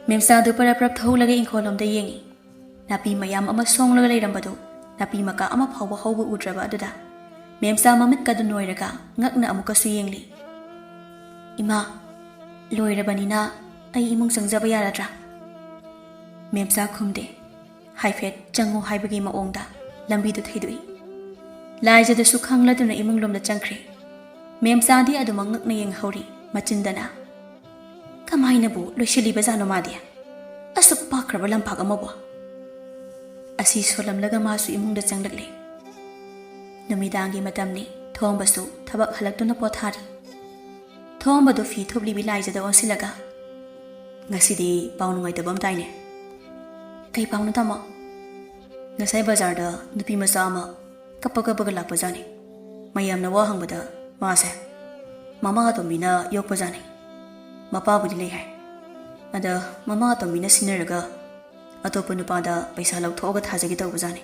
ꯃꯦꯝꯆꯥꯗꯨ ꯄꯔꯞ ꯄꯔꯞ ꯊꯣꯛꯂꯒ ꯏꯪꯈꯣꯜꯂꯣꯝꯗ ꯌꯦꯡꯉꯤ꯫ ꯅꯥꯄꯤ ꯃꯌꯥꯝ ꯑꯃ ꯁꯣꯡꯂꯒ ꯂꯩꯔꯝꯕꯗꯨ, ꯅꯥꯄꯤ ꯃꯀꯥ ꯑꯃ ꯐꯥꯎꯕ ꯍꯧꯕ ꯎꯗ꯭ꯔꯕ ꯑꯗꯨꯗ ꯃꯦꯝꯆꯥ ꯃꯃꯤꯠꯀꯗꯨ ꯅꯣꯏꯔꯒ ꯉꯛꯅ ꯑꯃꯨꯛꯀꯁꯨ ꯌꯦꯡꯂꯤ꯫ "ꯏꯃꯥ, ꯂꯣꯏꯔꯕꯅꯤꯅ ꯑꯩ ꯏꯃꯨꯡ ꯆꯪꯖꯕ ꯌꯥꯔꯗ꯭ꯔꯥ?" ꯃꯦꯝꯆꯥ ꯈꯨꯝꯗꯦ꯫ ꯍꯥꯏꯐꯦꯠ ꯆꯪꯉꯨ ꯍꯥꯏꯕꯒꯤ ꯃꯑꯣꯡꯗ ꯂꯝꯕꯤꯗꯨ ꯊꯩꯗꯣꯛꯏ꯫ ꯂꯥꯏꯖꯗꯁꯨ ꯈꯪꯂꯗꯨꯅ ꯏꯃꯨꯡꯂꯣꯝꯗ ꯆꯪꯈ꯭ꯔꯦ꯫ ꯃꯦꯝꯆꯥꯗꯤ ꯑꯗꯨꯃꯛ ꯉꯛꯅ ꯌꯦꯡꯍꯧꯔꯤ꯫ ꯃꯆꯤꯟꯗꯅ, "ꯀꯃꯥꯏꯅꯕꯨ ꯂꯣꯏꯁꯤꯜꯂꯤꯕꯖꯥꯠꯅꯣ ꯃꯥꯗꯤ? ꯑꯁꯨꯛ ꯄꯥꯛꯈ꯭ꯔꯕ ꯂꯝꯄꯥꯛ ꯑꯃꯕꯨ?" ꯑꯁꯤ ꯁꯣꯜꯂꯝꯂꯒ ꯃꯥꯁꯨ ꯏꯃꯨꯡꯗ ꯆꯪꯂꯛꯂꯦ꯫ ꯅꯨꯃꯤꯗꯥꯡꯒꯤ ꯃꯇꯝꯅꯤ꯫ ꯊꯣꯝꯕꯁꯨ ꯊꯕꯛ ꯍꯜꯂꯛꯇꯨꯅ ꯄꯣꯊꯥꯔꯤ꯫ ꯊꯣꯝꯕꯗꯨ ꯐꯤ ꯊꯨꯞꯂꯤꯕꯤ ꯂꯥꯏꯖꯗ ꯑꯣꯟꯁꯤꯜꯂꯒ, "ꯉꯁꯤꯗꯤ ꯄꯥꯎ ꯅꯨꯡꯉꯥꯏꯇꯕ ꯑꯃ ꯇꯥꯏꯅꯦ?" "ꯀꯩ ꯄꯥꯎꯅꯣ, ꯇꯥꯃꯣ?" "ꯉꯁꯥꯏ ꯕꯖꯥꯔꯗ ꯅꯨꯄꯤ ꯃꯆꯥ ꯑꯃ ꯀꯞꯄ ꯀꯞꯄꯒ ꯂꯥꯛꯄꯖꯥꯠꯅꯤ꯫ ꯃꯌꯥꯝꯅ ꯋꯥ ꯍꯪꯕꯗ ꯃꯥꯁꯦ ꯃꯃꯥ ꯑꯇꯣꯝꯕꯤꯅ ꯌꯣꯛꯄꯖꯥꯠꯅꯤ꯫ ꯃꯄꯥꯕꯨꯗꯤ ꯂꯩ ꯍꯥꯏ꯫ ꯑꯗ ꯃꯃꯥ ꯑꯇꯣꯝꯕꯤꯅ ꯁꯤꯟꯅꯔꯒ ꯑꯇꯣꯞꯄ ꯅꯨꯄꯥꯗ ꯄꯩꯁꯥ ꯂꯧꯊꯣꯛꯑꯒ ꯊꯥꯖꯒꯦ ꯇꯧꯕꯖꯥꯠꯅꯤ꯫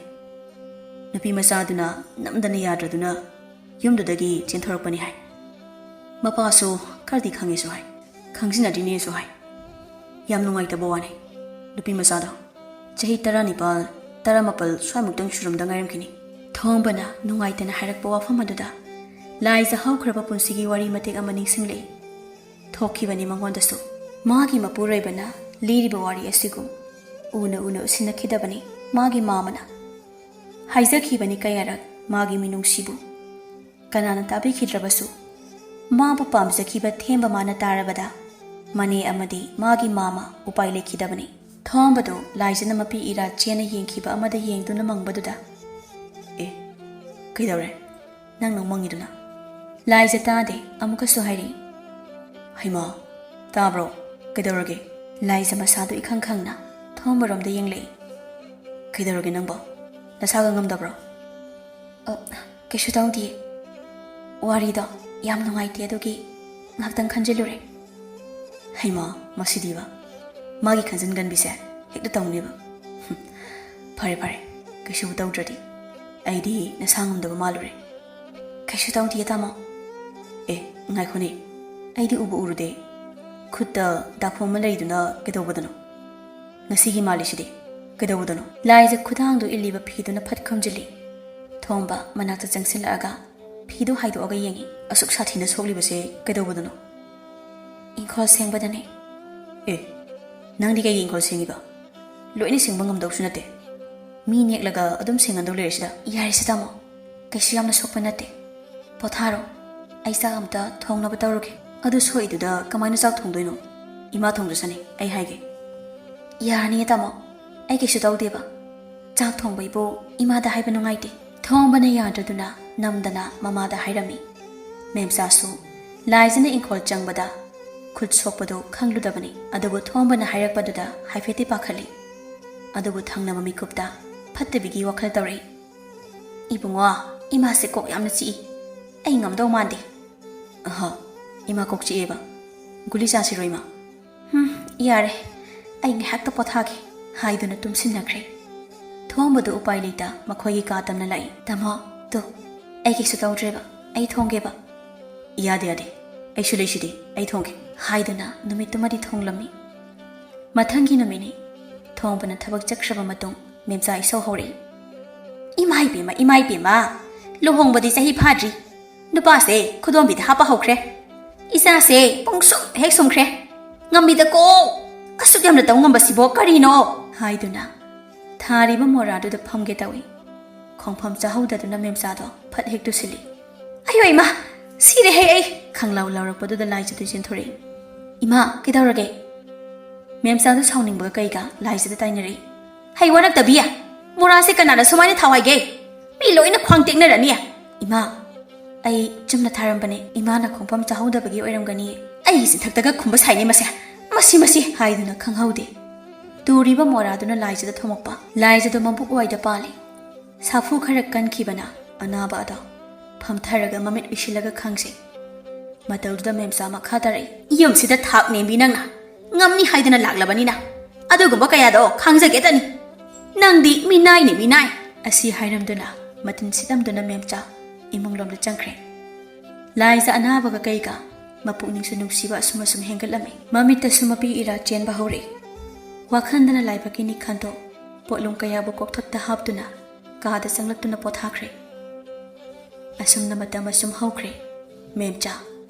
ꯅꯨꯄꯤ ꯃꯆꯥꯗꯨꯅ ꯅꯝꯗꯅ ꯌꯥꯗ꯭ꯔꯗꯨꯅ ꯌꯨꯝꯗꯨꯗꯒꯤ ꯆꯦꯟꯊꯣꯔꯛꯄꯅꯤ ꯍꯥꯏ꯫ ꯃꯄꯥꯁꯨ ꯈꯔꯗꯤ ꯈꯪꯉꯦꯁꯨ ꯍꯥꯏ, ꯈꯪꯖꯤꯟꯅꯗ꯭ꯔꯤꯅꯦꯁꯨ ꯍꯥꯏ꯫ ꯌꯥꯝ ꯅꯨꯡꯉꯥꯏꯇꯕ ꯋꯥꯅꯤ꯫ ꯅꯨꯄꯤ ꯃꯆꯥꯗꯣ ꯆꯍꯤ ꯇꯔꯥꯅꯤꯄꯥꯜ, ꯇꯔꯥꯃꯥꯄꯜ ꯁ꯭ꯋꯥꯏꯃꯨꯛꯇꯪ ꯁꯨꯔꯝꯗ ꯉꯥꯏꯔꯝꯈꯤꯅꯤ꯫" ꯊꯣꯝꯕꯅ ꯅꯨꯡꯉꯥꯏꯇꯅ ꯍꯥꯏꯔꯛꯄ ꯋꯥꯐꯝ ꯑꯗꯨꯗ ꯂꯥꯏꯖ ꯍꯧꯈ꯭ꯔꯕ ꯄꯨꯟꯁꯤꯒꯤ ꯋꯥꯔꯤ ꯃꯇꯦꯛ ꯑꯃ ꯅꯤꯡꯁꯤꯡꯂꯛꯏ꯫ ꯊꯣꯛꯈꯤꯕꯅꯤ ꯃꯉꯣꯟꯗꯁꯨ꯫ ꯃꯥꯒꯤ ꯃꯄꯨꯔꯣꯏꯕꯅ ꯂꯤꯔꯤꯕ ꯋꯥꯔꯤ ꯑꯁꯤꯒꯨꯝ ꯎꯅ ꯎꯅ ꯎꯁꯤꯟꯅꯈꯤꯗꯕꯅꯤ ꯃꯥꯒꯤ ꯃꯥꯃꯅ꯫ ꯍꯥꯏꯖꯈꯤꯕꯅꯤ ꯀꯌꯥꯔꯛ ꯃꯥꯒꯤ ꯃꯤꯅꯨꯡꯁꯤꯕꯨ꯫ ꯀꯅꯥꯅ ꯇꯥꯕꯤꯈꯤꯗ꯭ꯔꯕꯁꯨ, ꯃꯥꯕꯨ ꯄꯥꯝꯖꯈꯤꯕ ꯊꯦꯝꯕ ꯃꯥꯅ ꯇꯥꯔꯕꯗ ꯃꯅꯦ ꯑꯃꯗꯤ ꯃꯥꯒꯤ ꯃꯥꯃ ꯎꯄꯥꯏ ꯂꯩꯈꯤꯗꯕꯅꯤ꯫ ꯊꯣꯝꯕꯗꯨ ꯂꯥꯏꯖꯅ ꯃꯄꯤ ꯏꯔꯥ ꯆꯦꯟꯅ ꯌꯦꯡꯈꯤꯕ ꯑꯃꯗ ꯌꯦꯡꯗꯨꯅ ꯃꯪꯕꯗꯨꯗ, "ꯑꯦ, ꯀꯩꯗꯧꯔꯦ? ꯅꯪ ꯅꯪ ꯃꯪꯉꯤꯗꯨꯅ?" ꯂꯥꯏꯖ ꯇꯥꯗꯦ, ꯑꯃꯨꯛꯀꯁꯨ ꯍꯥꯏꯔꯛꯏ, "ꯍꯩꯃꯥ, ꯇꯥꯕ꯭ꯔꯣ? ꯀꯩꯗꯧꯔꯒꯦ?" ꯂꯥꯏꯖ ꯃꯁꯥꯗꯨ ꯏꯈꯪ ꯈꯪꯅ ꯊꯣꯝꯕꯔꯣꯝꯗ ꯌꯦꯡꯂꯛꯏ꯫ "ꯀꯩꯗꯧꯔꯒꯦ ꯅꯪꯕꯣ? ꯅꯁꯥꯒ ꯉꯝꯗꯕ꯭ꯔꯣ?" "ꯑ, ꯀꯩꯁꯨ ꯇꯧꯗꯤꯌꯦ꯫ ꯋꯥꯔꯤꯗꯣ ꯌꯥꯝ ꯅꯨꯡꯉꯥꯏꯇꯦ, ꯑꯗꯨꯒꯤ ꯉꯥꯛꯇꯪ ꯈꯟꯖꯤꯜꯂꯨꯔꯦ꯫" "ꯍꯩꯃꯥ, ꯃꯁꯤꯗꯤꯕ꯫ ꯃꯥꯒꯤ ꯈꯟꯖꯤꯟꯒꯟꯕꯤꯁꯦ ꯍꯦꯛꯇ ꯇꯧꯅꯦꯕ꯫" "ꯍꯨꯝ, ꯐꯔꯦ, ꯐꯔꯦ, ꯀꯩꯁꯨꯕꯨ ꯇꯧꯗ꯭ꯔꯗꯤ꯫ ꯑꯩꯗꯤ ꯅꯁꯥ ꯉꯝꯗꯕ ꯃꯥꯜꯂꯨꯔꯦ꯫" "ꯀꯩꯁꯨ ꯇꯧꯗꯤꯌꯦ, ꯇꯥꯃꯣ꯫" "ꯑꯦ, ꯉꯥꯏꯈꯣꯅꯦ, ꯑꯩꯗꯤ ꯎꯕꯨ ꯎꯔꯨꯗꯦ꯫ ꯈꯨꯠꯇ ꯗꯥꯛꯐꯝ ꯑꯃ ꯂꯩꯗꯨꯅ ꯀꯩꯗꯧꯕꯗꯅꯣ? ꯉꯁꯤꯒꯤ ꯃꯥꯜꯂꯤꯁꯤꯗꯤ ꯀꯩꯗꯧꯕꯗꯅꯣ?" ꯂꯥꯏꯖ ꯈꯨꯗꯥꯡꯗꯨ ꯏꯜꯂꯤꯕ ꯐꯤꯗꯨꯅ ꯐꯠ ꯈꯨꯝꯖꯤꯜꯂꯤ꯫ ꯊꯣꯝꯕ ꯃꯅꯥꯛꯇ ꯆꯪꯁꯤꯜꯂꯛꯑꯒ ꯐꯤꯗꯨ ꯍꯥꯏꯗꯣꯛꯑꯒ ꯌꯦꯡꯉꯤ꯫ "ꯑꯁꯨꯛ ꯁꯥꯊꯤꯅ ꯁꯣꯛꯂꯤꯕꯁꯦ ꯀꯩꯗꯧꯕꯗꯅꯣ?" "ꯏꯪꯈꯣꯜ ꯁꯦꯡꯕꯗꯅꯦ꯫" ꯑꯦ, ꯅꯪꯗꯤ ꯀꯩꯒꯤ ꯏꯪꯈꯣꯜ ꯁꯦꯡꯉꯤꯕ? ꯂꯣꯏꯅ ꯁꯦꯡꯕ ꯉꯝꯗꯧꯁꯨ ꯅꯠꯇꯦ꯫ ꯃꯤ ꯅꯦꯛꯂꯒ ꯑꯗꯨꯝ ꯁꯦꯡꯍꯟꯗꯧ ꯂꯩꯔꯁꯤꯗ꯫ ꯌꯥꯔꯦꯁꯦ ꯇꯥꯃꯣ, ꯀꯩꯁꯨ ꯌꯥꯝꯅ ꯁꯣꯛꯄ ꯅꯠꯇꯦ꯫ ꯄꯣꯊꯥꯔꯣ, ꯑꯩ ꯆꯥꯛ ꯑꯝꯇ ꯊꯣꯡꯅꯕ ꯇꯧꯔꯨꯒꯦ꯫ ꯑꯗꯨ ꯁꯣꯛꯏꯗꯨꯗ ꯀꯃꯥꯏꯅ ꯆꯥꯛ ꯊꯣꯡꯗꯣꯏꯅꯣ? ꯏꯃꯥ ꯊꯣꯡꯖꯁꯅꯤ, ꯑꯩ ꯍꯥꯏꯒꯦ꯫ ꯌꯥꯔꯅꯤꯌꯦ ꯇꯥꯃꯣ, ꯑꯩ ꯀꯩꯁꯨ ꯇꯧꯗꯦꯕ꯫ ꯆꯥꯛ ꯊꯣꯡꯕꯩꯕꯨ ꯏꯃꯥꯗ ꯍꯥꯏꯕ ꯅꯨꯡꯉꯥꯏꯇꯦ꯫ ꯊꯣꯡꯕꯅ ꯌꯥꯗ꯭ꯔꯗꯨꯅ ꯅꯝꯗꯅ ꯃꯃꯥꯗ ꯍꯥꯏꯔꯝꯃꯤ꯫ ꯃꯦꯝꯆꯥꯁꯨ ꯂꯥꯏꯖꯅ ꯏꯪꯈꯣꯜ ꯆꯪꯕꯗ ꯈꯨꯠ ꯁꯣꯛꯄꯗꯨ ꯈꯪꯂꯨꯗꯕꯅꯤ꯫ ꯑꯗꯨꯕꯨ ꯊꯣꯡꯕꯅ ꯍꯥꯏꯔꯛꯄꯗꯨꯗ ꯍꯥꯏꯐꯦꯠꯇꯤ ꯄꯥꯈꯠꯂꯤ꯫ ꯑꯗꯨꯕꯨ ꯊꯪꯅꯕ ꯃꯤꯀꯨꯞꯇ ꯐꯠꯇꯕꯤꯒꯤ ꯋꯥꯈꯜ ꯇꯧꯔꯛꯏ꯫ "ꯏꯕꯨꯡꯉꯣ, ꯏꯃꯥꯁꯦ ꯀꯣꯛ ꯌꯥꯝꯅ ꯆꯤꯛꯏ꯫ ꯑꯩ ꯉꯝꯗꯧ ꯃꯥꯟꯗꯦ꯫" "ꯑꯍ, ꯏꯃꯥ ꯀꯣꯛ ꯆꯤꯛꯑꯦꯕ꯫ ꯒꯨꯂꯤ ꯆꯥꯁꯤꯔꯣ ꯏꯃꯥ?" "ꯍꯨꯝ, ꯌꯥꯔꯦ, ꯑꯩ ꯉꯥꯏꯍꯥꯛꯇ ꯄꯣꯊꯥꯒꯦ," ꯍꯥꯏꯗꯨꯅ ꯇꯨꯝꯁꯤꯟꯅꯈ꯭ꯔꯦ꯫ ꯊꯣꯡꯕꯗꯨ ꯎꯄꯥꯏ ꯂꯩꯇ ꯃꯈꯣꯏꯒꯤ ꯀꯥ ꯇꯝꯅ ꯂꯥꯛꯏ꯫ "ꯇꯥꯃꯣ, ꯇꯨ, ꯑꯩ ꯀꯩꯁꯨ ꯇꯧꯗ꯭ꯔꯦꯕ, ꯑꯩ ꯊꯣꯡꯒꯦꯕ꯫" "ꯌꯥꯗꯦ, ꯌꯥꯗꯦ, ꯑꯩꯁꯨ ꯂꯩꯁꯤꯗꯤ, ꯑꯩ ꯊꯣꯡꯒꯦ," ꯍꯥꯏꯗꯨꯅ ꯅꯨꯃꯤꯠꯇꯨꯃꯗꯤ ꯊꯣꯡꯂꯝꯃꯤ꯫ ꯃꯊꯪꯒꯤ ꯅꯨꯃꯤꯠꯅꯤ꯫ ꯊꯣꯡꯕꯅ ꯊꯕꯛ ꯆꯠꯈ꯭ꯔꯕ ꯃꯇꯨꯡ ꯃꯦꯝꯆꯥ ꯏꯁꯧ ꯍꯧꯔꯛꯏ꯫ "ꯏꯃꯥ ꯏꯕꯦꯝꯃ, ꯏꯃꯥ ꯏꯕꯦꯝꯃ, ꯂꯨꯍꯣꯡꯕꯗꯤ ꯆꯍꯤ ꯐꯥꯗ꯭ꯔꯤ꯫ ꯅꯨꯄꯥꯁꯦ ꯈꯨꯗꯣꯝꯕꯤꯗ ꯍꯥꯞꯄ ꯍꯧꯈ꯭ꯔꯦ꯫ ꯏꯆꯥꯁꯦ ꯄꯨꯡ ꯁꯨꯝ ꯍꯦꯛ ꯁꯨꯝꯈ꯭ꯔꯦ꯫ ꯉꯝꯃꯤꯗꯀꯣ, ꯑꯁꯨꯛ ꯌꯥꯝꯅ ꯇꯧ ꯉꯝꯕꯁꯤꯕꯣ ꯀꯔꯤꯅꯣ?" ꯍꯥꯏꯗꯨꯅ ꯊꯥꯔꯤꯕ ꯃꯣꯔꯥꯗꯨꯗ ꯐꯝꯒꯦ ꯇꯧꯏ꯫ ꯈꯣꯡꯐꯝ ꯆꯥꯍꯧꯗꯗꯨꯅ ꯃꯦꯝꯆꯥꯗꯣ ꯐꯠ ꯍꯦꯛ ꯇꯨꯁꯤꯜꯂꯤ꯫ "ꯑꯌꯣ ꯏꯃꯥ, ꯁꯤꯔꯦꯍꯦ ꯑꯩ!" ꯈꯪꯂꯥꯎ ꯂꯥꯎꯔꯛꯄꯗꯨꯗ ꯂꯥꯏꯖꯗꯨ ꯆꯦꯟꯊꯣꯔꯛꯏ꯫ "ꯏꯃꯥ, ꯀꯩꯗꯧꯔꯒꯦ?" ꯃꯦꯝꯆꯥꯗꯨ ꯁꯥꯎꯅꯤꯡꯕꯒ ꯀꯩꯒ ꯂꯥꯏꯖꯗ ꯇꯥꯏꯅꯔꯛꯏ꯫ "ꯍꯩ ꯋꯥꯔꯛꯇꯕꯤ! ꯃꯣꯔꯥꯁꯦ ꯀꯅꯥꯅ ꯁꯨꯃꯥꯏꯅ ꯊꯥꯎ ꯍꯥꯏꯒꯦ? ꯃꯤ ꯂꯣꯏꯅ ꯈ꯭ꯋꯥꯡ ꯇꯦꯛꯅꯔꯅꯤ!" "ꯏꯃꯥ, ꯑꯩ ꯆꯨꯝꯅ ꯊꯥꯔꯝꯕꯅꯦ꯫ ꯏꯃꯥꯅ ꯈꯣꯡꯐꯝ ꯆꯥꯍꯧꯗꯕꯒꯤ ꯑꯣꯏꯔꯝꯒꯅꯤ꯫" "ꯑꯩꯒꯤ ꯆꯤꯟꯊꯛꯇꯒ ꯈꯨꯝꯕ ꯁꯥꯏꯅꯦ ꯃꯁꯦ꯫ ꯃꯁꯤ, ꯃꯁꯤ!" ꯍꯥꯏꯗꯨꯅ ꯈꯪꯍꯧꯗꯦ꯫ ꯇꯨꯔꯤꯕ ꯃꯣꯔꯥꯗꯨꯅ ꯂꯥꯏꯖꯗ ꯊꯣꯝꯃꯛꯄ꯫ ꯂꯥꯏꯖꯗꯣ ꯃꯕꯨꯛ ꯋꯥꯏꯗ ꯄꯥꯜꯂꯤ꯫ ꯁꯥꯐꯨ ꯈꯔ ꯀꯟꯈꯤꯕꯅ ꯑꯅꯥꯕ ꯑꯗꯣ ꯐꯝꯊꯔꯒ ꯃꯃꯤꯠ ꯎꯏꯁꯤꯜꯂꯒ ꯈꯪꯁꯤ꯫ ꯃꯇꯧꯗꯨꯗ ꯃꯦꯝꯆꯥ ꯃꯈꯥ ꯇꯥꯔꯛꯏ꯫ "ꯌꯨꯝꯁꯤꯗ ꯊꯥꯛ ꯅꯦꯝꯕꯤ ꯅꯪꯅ ꯉꯝꯅꯤ ꯍꯥꯏꯗꯨꯅ ꯂꯥꯛꯂꯕꯅꯤꯅ ꯑꯗꯨꯒꯨꯝꯕ ꯀꯌꯥꯗꯣ ꯈꯪꯖꯒꯦꯇꯅꯤ꯫ ꯅꯪꯗꯤ ꯃꯤꯅꯥꯏꯅꯤ, ꯃꯤꯅꯥꯏ!" ꯑꯁꯤ ꯍꯥꯏꯔꯝꯗꯨꯅ ꯃꯇꯤꯟ ꯁꯤꯠꯂꯝꯗꯨꯅ ꯃꯦꯝꯆꯥ ꯏꯃꯨꯡꯂꯣꯝꯗ ꯆꯪꯈ꯭ꯔꯦ꯫ ꯂꯥꯏꯖ ꯑꯅꯥꯕꯒ ꯀꯩꯒ ꯃꯄꯨꯛꯅꯤꯡꯁꯨ ꯅꯨꯡꯁꯤꯕ ꯑꯁꯨꯝ ꯑꯁꯨꯝ ꯍꯦꯟꯒꯠꯂꯝꯃꯤ꯫ ꯃꯃꯤꯠꯇꯁꯨ ꯃꯄꯤ ꯏꯔꯥ ꯆꯦꯟꯕ ꯍꯧꯔꯛꯏ꯫ ꯋꯥꯈꯜꯗꯅ ꯂꯥꯏꯕꯛꯀꯤꯅꯤ ꯈꯟꯗꯣꯛ ꯄꯣꯠꯂꯨꯝ ꯀꯌꯥꯕꯨ ꯀꯣꯛꯊꯛꯇ ꯍꯥꯞꯇꯨꯅ ꯀꯥꯗ ꯆꯪꯂꯛꯇꯨꯅ ꯄꯣꯊꯥꯈ꯭ꯔꯦ꯫ ꯑꯁꯨꯝꯅ ꯃꯇꯝ ꯑꯁꯨꯝ ꯍꯧꯈ꯭ꯔꯦ꯫ ꯃꯦꯝꯆꯥ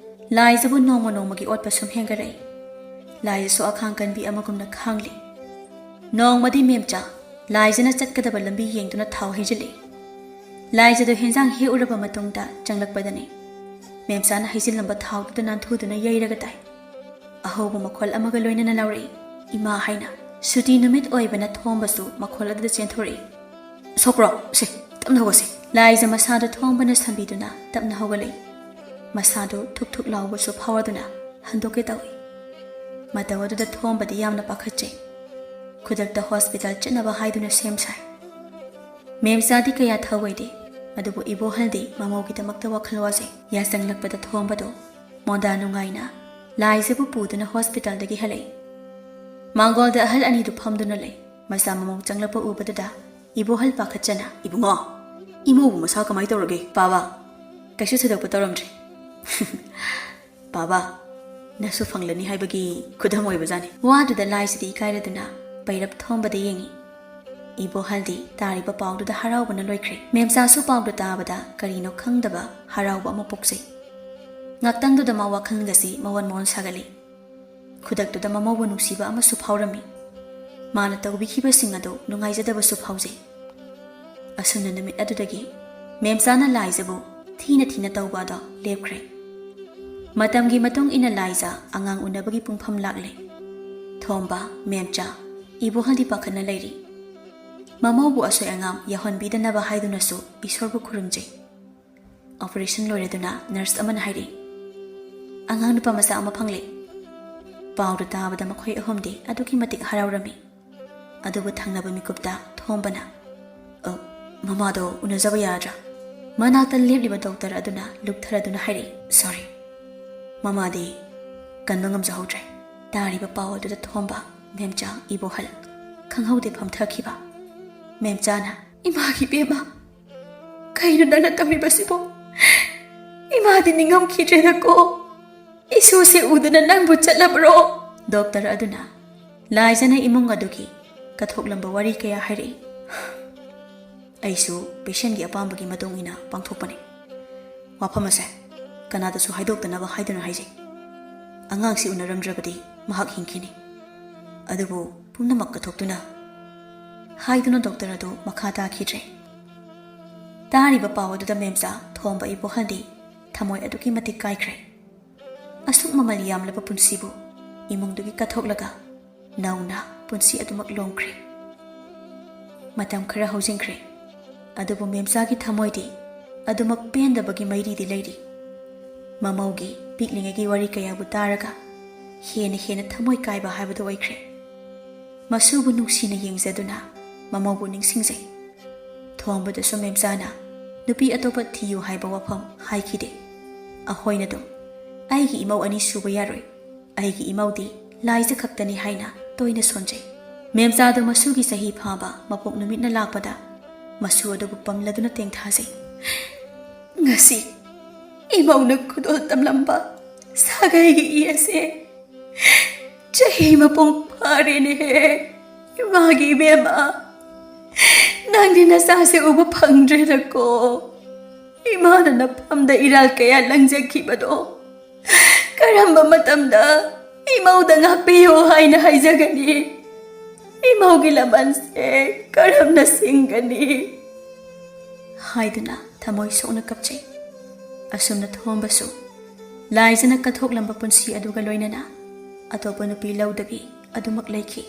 ꯂꯥꯏꯖꯕꯨ ꯅꯣꯡꯃ ꯅꯣꯡꯃꯒꯤ ꯑꯣꯠꯄ ꯁꯨꯝ ꯍꯦꯟꯒꯠꯂꯛꯏ꯫ ꯂꯥꯏꯖꯁꯨ ꯑꯈꯥꯡ ꯀꯟꯕꯤ ꯑꯃꯒꯨꯝꯅ ꯈꯥꯡꯂꯤ꯫ ꯅꯣꯡꯃꯗꯤ ꯃꯦꯝꯆꯥ ꯂꯥꯏꯖꯅ ꯆꯠꯀꯗꯕ ꯂꯝꯕꯤ ꯌꯦꯡꯗꯨꯅ ꯊꯥꯎ ꯍꯩꯖꯤꯜꯂꯤ꯫ ꯂꯥꯏꯖꯗꯨ ꯍꯦꯟꯖꯥꯡ ꯍꯦꯛꯎꯔꯕ ꯃꯇꯨꯡꯗ ꯆꯪꯂꯛꯄꯗꯅꯤ ꯃꯦꯝꯆꯥꯅ ꯍꯩꯖꯤꯜꯂꯝꯕ ꯊꯥꯎꯗꯨꯗ ꯅꯥꯟꯊꯨꯗꯨꯅ ꯌꯩꯔꯒ ꯇꯥꯏ꯫ ꯑꯍꯧꯕ ꯃꯈꯣꯜ ꯑꯃꯒ ꯂꯣꯏꯅꯅ ꯂꯥꯎꯔꯛꯏ, "ꯏꯃꯥ" ꯍꯥꯏꯅ꯫ ꯁꯨꯇꯤ ꯅꯨꯃꯤꯠ ꯑꯣꯏꯕꯅ ꯊꯣꯝꯕꯁꯨ ꯃꯈꯣꯜ ꯑꯗꯨꯗ ꯆꯦꯟꯊꯣꯔꯛꯏ꯫ "ꯁꯣꯛꯄ꯭ꯔꯣ? ꯁꯦ, ꯇꯞꯅ ꯍꯧꯒꯠꯁꯦ꯫" ꯂꯥꯏꯖ ꯃꯁꯥꯗꯨ ꯊꯣꯝꯕꯅ ꯁꯝꯕꯤꯗꯨꯅ ꯇꯞꯅ ꯍꯧꯒꯠꯂꯛꯏ꯫ ꯃꯁꯥꯗꯨ ꯊꯨꯛ ꯊꯨꯛ ꯂꯥꯎꯕꯁꯨ ꯐꯥꯎꯔꯗꯨꯅ ꯍꯟꯗꯣꯛꯀꯦ ꯇꯧꯏ꯫ ꯃꯇꯧ ꯑꯗꯨꯗ ꯊꯣꯝꯕꯗꯤ ꯌꯥꯝꯅ ꯄꯥꯈꯠꯆꯩ꯫ ꯈꯨꯗꯛꯇ ꯍꯣꯁꯄꯤꯇꯥꯜ ꯆꯠꯅꯕ ꯍꯥꯏꯗꯨꯅ ꯁꯦꯝ ꯁꯥꯏ꯫ ꯃꯦꯝꯆꯥꯗꯤ ꯀꯌꯥ ꯊꯧꯑꯣꯏꯗꯦ, ꯑꯗꯨꯕꯨ ꯏꯕꯣꯍꯜꯗꯤ ꯃꯃꯧꯒꯤꯗꯃꯛꯇ ꯋꯥꯈꯜ ꯋꯥꯖꯩ꯫ ꯌꯥꯆꯪꯂꯛꯄꯗ ꯊꯣꯝꯕꯗꯨ ꯃꯣꯟꯗꯥ ꯅꯨꯡꯉꯥꯏꯅ ꯂꯥꯏꯖꯕꯨ ꯄꯨꯗꯨꯅ ꯍꯣꯁꯄꯤꯇꯥꯜꯗꯒꯤ ꯍꯜꯂꯛꯏ꯫ ꯃꯥꯡꯒꯣꯜꯗ ꯑꯍꯜ ꯑꯅꯤꯗꯨ ꯐꯝꯗꯨꯅ ꯂꯩ꯫ ꯃꯆꯥ ꯃꯃꯧ ꯆꯪꯂꯛꯄ ꯎꯕꯗꯨꯗ ꯏꯕꯣꯍꯜ ꯄꯥꯈꯠꯆꯅ, "ꯏꯕꯨꯡꯉꯣ, ꯏꯃꯧꯕꯨ ꯃꯁꯥ ꯀꯃꯥꯏ ꯇꯧꯔꯒꯦ?" "ꯄꯥꯕ, ꯀꯩꯁꯨ ꯊꯣꯏꯗꯣꯛꯄ ꯇꯧꯔꯝꯗ꯭ꯔꯦ꯫" "ꯄꯥꯕ, ꯅꯁꯨ ꯐꯪꯂꯅꯤ ꯍꯥꯏꯕꯒꯤ ꯈꯨꯗꯝ ꯑꯣꯏꯕꯖꯥꯠꯅꯤ꯫" ꯋꯥꯗꯨꯗ ꯂꯥꯏꯁꯤꯗꯤ ꯏꯀꯥꯏꯔꯗꯨꯅ ꯄꯩꯔꯞ ꯊꯣꯝꯕꯗ ꯌꯦꯡꯉꯤ꯫ ꯏꯕꯣꯍꯜꯗꯤ ꯇꯥꯔꯤꯕ ꯄꯥꯎꯗꯨꯗ ꯍꯔꯥꯎꯕꯅ ꯂꯣꯏꯈ꯭ꯔꯦ꯫ ꯃꯦꯝꯆꯥꯁꯨ ꯄꯥꯎꯗꯨ ꯇꯥꯕꯗ ꯀꯔꯤꯅꯣ ꯈꯪꯗꯕ ꯍꯔꯥꯎꯕ ꯑꯃ ꯄꯣꯛꯆꯩ꯫ ꯉꯥꯛꯇꯪꯗꯨꯗ ꯃꯥ ꯋꯥꯈꯜꯒꯁꯤ ꯃꯑꯣꯟ ꯃꯑꯣꯟ ꯁꯥꯒꯠꯂꯤ꯫ ꯈꯨꯗꯛꯇꯨꯗ ꯃꯃꯧꯕꯨ ꯅꯨꯡꯁꯤꯕ ꯑꯃꯁꯨ ꯐꯥꯎꯔꯝꯃꯤ꯫ ꯃꯥꯅ ꯇꯧꯕꯤꯈꯤꯕꯁꯤꯡ ꯑꯗꯨ ꯅꯨꯡꯉꯥꯏꯖꯗꯕꯁꯨ ꯐꯥꯎꯖꯩ꯫ ꯑꯁꯨꯝꯅ ꯅꯨꯃꯤꯠ ꯑꯗꯨꯗꯒꯤ ꯃꯦꯝꯆꯥꯅ ꯂꯥꯏꯖꯕꯨ ꯊꯤꯅ ꯊꯤꯅ ꯇꯧꯕ ꯑꯗꯣ ꯂꯦꯞꯈ꯭ꯔꯦ꯫ ꯃꯇꯝꯒꯤ ꯃꯇꯨꯡ ꯏꯟꯅ ꯂꯥꯏꯖ ꯑꯉꯥꯡ ꯎꯅꯕꯒꯤ ꯄꯨꯡꯐꯝ ꯂꯥꯛꯂꯦ꯫ ꯊꯣꯝꯕ, ꯃꯦꯝꯆꯥ, ꯏꯕꯣꯍꯜꯗꯤ ꯄꯥꯈꯠꯅ ꯂꯩꯔꯤ꯫ ꯃꯃꯧꯕꯨ ꯑꯁꯣꯏ ꯑꯉꯥꯝ ꯌꯥꯎꯍꯟꯕꯤꯗꯅꯕ ꯍꯥꯏꯗꯨꯅꯁꯨ ꯏꯁꯣꯔꯕꯨ ꯈꯨꯔꯨꯝꯖꯩ꯫ ꯑꯣꯄꯔꯦꯁꯟ ꯂꯣꯏꯔꯗꯨꯅ ꯅꯔꯁ ꯑꯃꯅ ꯍꯥꯏꯔꯛꯏ, "ꯑꯉꯥꯡ ꯅꯨꯄꯥ ꯃꯆꯥ ꯑꯃ ꯐꯪꯂꯦ꯫" ꯄꯥꯎꯗꯨ ꯇꯥꯕꯗ ꯃꯈꯣꯏ ꯑꯍꯨꯝꯗꯤ ꯑꯗꯨꯛꯀꯤ ꯃꯇꯤꯛ ꯍꯔꯥꯎꯔꯝꯃꯤ꯫ ꯑꯗꯨꯕꯨ ꯊꯪꯅꯕ ꯃꯤꯀꯨꯞꯇ ꯊꯣꯝꯕꯅ, "ꯑ, ꯃꯃꯥꯗꯣ ꯎꯅꯖꯕ ꯌꯥꯗ꯭ꯔꯥ?" ꯃꯅꯥꯛꯇ ꯂꯦꯞꯂꯤꯕ ꯗꯣꯛꯇꯔ ꯑꯗꯨꯅ ꯂꯨꯞꯊꯔꯗꯨꯅ ꯍꯥꯏꯔꯛꯏ, "ꯁꯣꯔꯤ, ꯃꯃꯥꯗꯤ ꯀꯟꯕ ꯉꯝꯖꯍꯧꯗ꯭ꯔꯦ꯫" ꯇꯥꯔꯤꯕ ꯄꯥꯎ ꯑꯗꯨꯗ ꯊꯣꯝꯕ, ꯃꯦꯝꯆꯥ, ꯏꯕꯣꯍꯜ ꯈꯪꯍꯧꯗꯦ ꯐꯝꯊꯈꯤꯕ꯫ ꯃꯦꯝꯆꯥꯅ, "ꯏꯃꯥꯒꯤ ꯏꯕꯦꯝꯃ, ꯀꯩꯅꯣ ꯅꯪꯅ ꯇꯧꯔꯤꯕꯁꯤꯕꯣ? ꯏꯃꯥꯗꯤ ꯅꯤꯡꯉꯝꯈꯤꯗ꯭ꯔꯦꯗꯀꯣ꯫ ꯏꯁꯨꯁꯦ ꯎꯗꯅ ꯅꯪꯕꯨ ꯆꯠꯂꯕ꯭ꯔꯣ?" ꯗꯣꯛꯇꯔ ꯑꯗꯨꯅ ꯂꯥꯏꯖꯅ ꯏꯃꯨꯡ ꯑꯗꯨꯒꯤ ꯀꯠꯊꯣꯛꯂꯝꯕ ꯋꯥꯔꯤ ꯀꯌꯥ ꯍꯥꯏꯔꯛꯏ꯫ "ꯑꯩꯁꯨ ꯄꯦꯁꯦꯟꯒꯤ ꯑꯄꯥꯝꯕꯒꯤ ꯃꯇꯨꯡ ꯏꯟꯅ ꯄꯥꯡꯊꯣꯛꯄꯅꯤ꯫ ꯋꯥꯐꯝ ꯑꯁꯦ ꯀꯅꯥꯗꯁꯨ ꯍꯥꯏꯗꯣꯛꯇꯅꯕ ꯍꯥꯏꯗꯨꯅ ꯍꯥꯏꯖꯩ꯫" ꯑꯉꯥꯡꯁꯤ ꯎꯅꯔꯝꯗ꯭ꯔꯕꯗꯤ ꯃꯍꯥꯛ ꯍꯤꯡꯈꯤꯅꯤ꯫ ꯑꯗꯨꯕꯨ ꯄꯨꯝꯅꯃꯛ ꯀꯠꯊꯣꯛꯇꯨꯅ" ꯍꯥꯏꯗꯨꯅ ꯗꯣꯛꯇꯔ ꯑꯗꯨ ꯃꯈꯥ ꯇꯥꯈꯤꯗ꯭ꯔꯦ꯫ ꯇꯥꯔꯤꯕ ꯄꯥꯎ ꯑꯗꯨꯗ ꯃꯦꯝꯆꯥ ꯊꯣꯝꯕ ꯏꯕꯣꯍꯜꯗꯤ ꯊꯃꯣꯏ ꯑꯗꯨꯛꯀꯤ ꯃꯇꯤꯛ ꯀꯥꯏꯈ꯭ꯔꯦ꯫ ꯑꯁꯨꯛ ꯃꯃꯜ ꯌꯥꯝꯂꯕ ꯄꯨꯟꯁꯤꯕꯨ ꯏꯃꯨꯡꯗꯨꯒꯤ ꯀꯠꯊꯣꯛꯂꯒ ꯅꯧꯅ ꯄꯨꯟꯁꯤ ꯑꯗꯨꯃꯛ ꯂꯣꯝꯈ꯭ꯔꯦ꯫ ꯃꯇꯝ ꯈꯔ ꯍꯧꯖꯤꯟꯈ꯭ꯔꯦ, ꯑꯗꯨꯕꯨ ꯃꯦꯝꯆꯥꯒꯤ ꯊꯃꯣꯏꯗꯤ ꯑꯗꯨꯃꯛ ꯄꯦꯟꯗꯕꯒꯤ ꯃꯩꯔꯤꯗꯤ ꯂꯩꯔꯤ꯫ ꯃꯃꯧꯒꯤ ꯄꯤꯛꯂꯤꯉꯩꯒꯤ ꯋꯥꯔꯤ ꯀꯌꯥꯕꯨ ꯇꯥꯔꯒ ꯍꯦꯟꯅ ꯍꯦꯟꯅ ꯊꯃꯣꯏ ꯀꯥꯏꯕ ꯍꯥꯏꯕꯗꯨ ꯑꯣꯏꯈ꯭ꯔꯦ꯫ ꯃꯁꯨꯕꯨ ꯅꯨꯡꯁꯤꯅ ꯌꯦꯡꯖꯗꯨꯅ ꯃꯃꯧꯕꯨ ꯅꯤꯡꯁꯤꯡꯖꯩ꯫ ꯊꯣꯝꯕꯗꯁꯨ ꯃꯦꯝꯆꯥꯅ ꯅꯨꯄꯤ ꯑꯇꯣꯞꯄ ꯊꯤꯌꯨ ꯍꯥꯏꯕ ꯋꯥꯐꯝ ꯍꯥꯏꯈꯤꯗꯦ꯫ ꯑꯍꯣꯏꯅ ꯑꯗꯨꯝ "ꯑꯩꯒꯤ ꯏꯃꯧ ꯑꯅꯤ ꯁꯨꯕ ꯌꯥꯔꯣꯏ, ꯑꯩꯒꯤ ꯏꯃꯧꯗꯤ ꯂꯥꯏꯖ ꯈꯛꯇꯅꯤ" ꯍꯥꯏꯅ ꯇꯣꯏꯅ ꯁꯣꯟꯖꯩ꯫ ꯃꯦꯝꯆꯥꯗꯨ ꯃꯁꯨꯒꯤ ꯆꯍꯤ ꯐꯥꯕ ꯃꯄꯣꯛ ꯅꯨꯃꯤꯠꯅ ꯂꯥꯛꯄꯗ ꯃꯁꯨ ꯑꯗꯨꯕꯨ ꯄꯝꯂꯗꯨꯅ ꯇꯦꯡꯊꯥꯖꯩ꯫ "ꯉꯁꯤ ꯏꯃꯧꯅ ꯈꯨꯗꯣꯜ ꯇꯝꯂꯝꯕ ꯁꯥꯒꯩꯒꯤ ꯏ ꯑꯁꯦ ꯆꯍꯤ ꯃꯄꯨꯡ ꯐꯥꯔꯦꯅꯦꯍꯦ, ꯏꯃꯥꯒꯤ ꯏꯕꯦꯝꯃ꯫ ꯅꯪꯗꯤ ꯅꯆꯥꯁꯦ ꯎꯕ ꯐꯪꯗ꯭ꯔꯦꯗꯀꯣ꯫ ꯏꯃꯥꯅ ꯅꯐꯝꯗ ꯏꯔꯥꯜ ꯀꯌꯥ ꯂꯪꯖꯈꯤꯕꯗꯣ ꯀꯔꯝꯕ ꯃꯇꯝꯗ ꯏꯃꯧꯗ ꯉꯥꯛꯄꯤꯌꯨ ꯍꯥꯏꯅ ꯍꯥꯏꯖꯒꯅꯤ? ꯏꯃꯧꯒꯤ ꯂꯃꯟꯁꯦ ꯀꯔꯝꯅ ꯁꯤꯡꯒꯅꯤ?" ꯍꯥꯏꯗꯨꯅ ꯊꯃꯣꯏ ꯁꯣꯛꯅ ꯀꯞꯆꯩ꯫ ꯑꯁꯨꯝꯅ ꯊꯣꯝꯕꯁꯨ ꯂꯥꯏꯖꯅ ꯀꯠꯊꯣꯛꯂꯝꯕ ꯄꯨꯟꯁꯤ ꯑꯗꯨꯒ ꯂꯣꯏꯅꯅ ꯑꯇꯣꯞꯄ ꯅꯨꯄꯤ ꯂꯧꯗꯕꯤ ꯑꯗꯨꯃꯛ ꯂꯩꯈꯤ꯫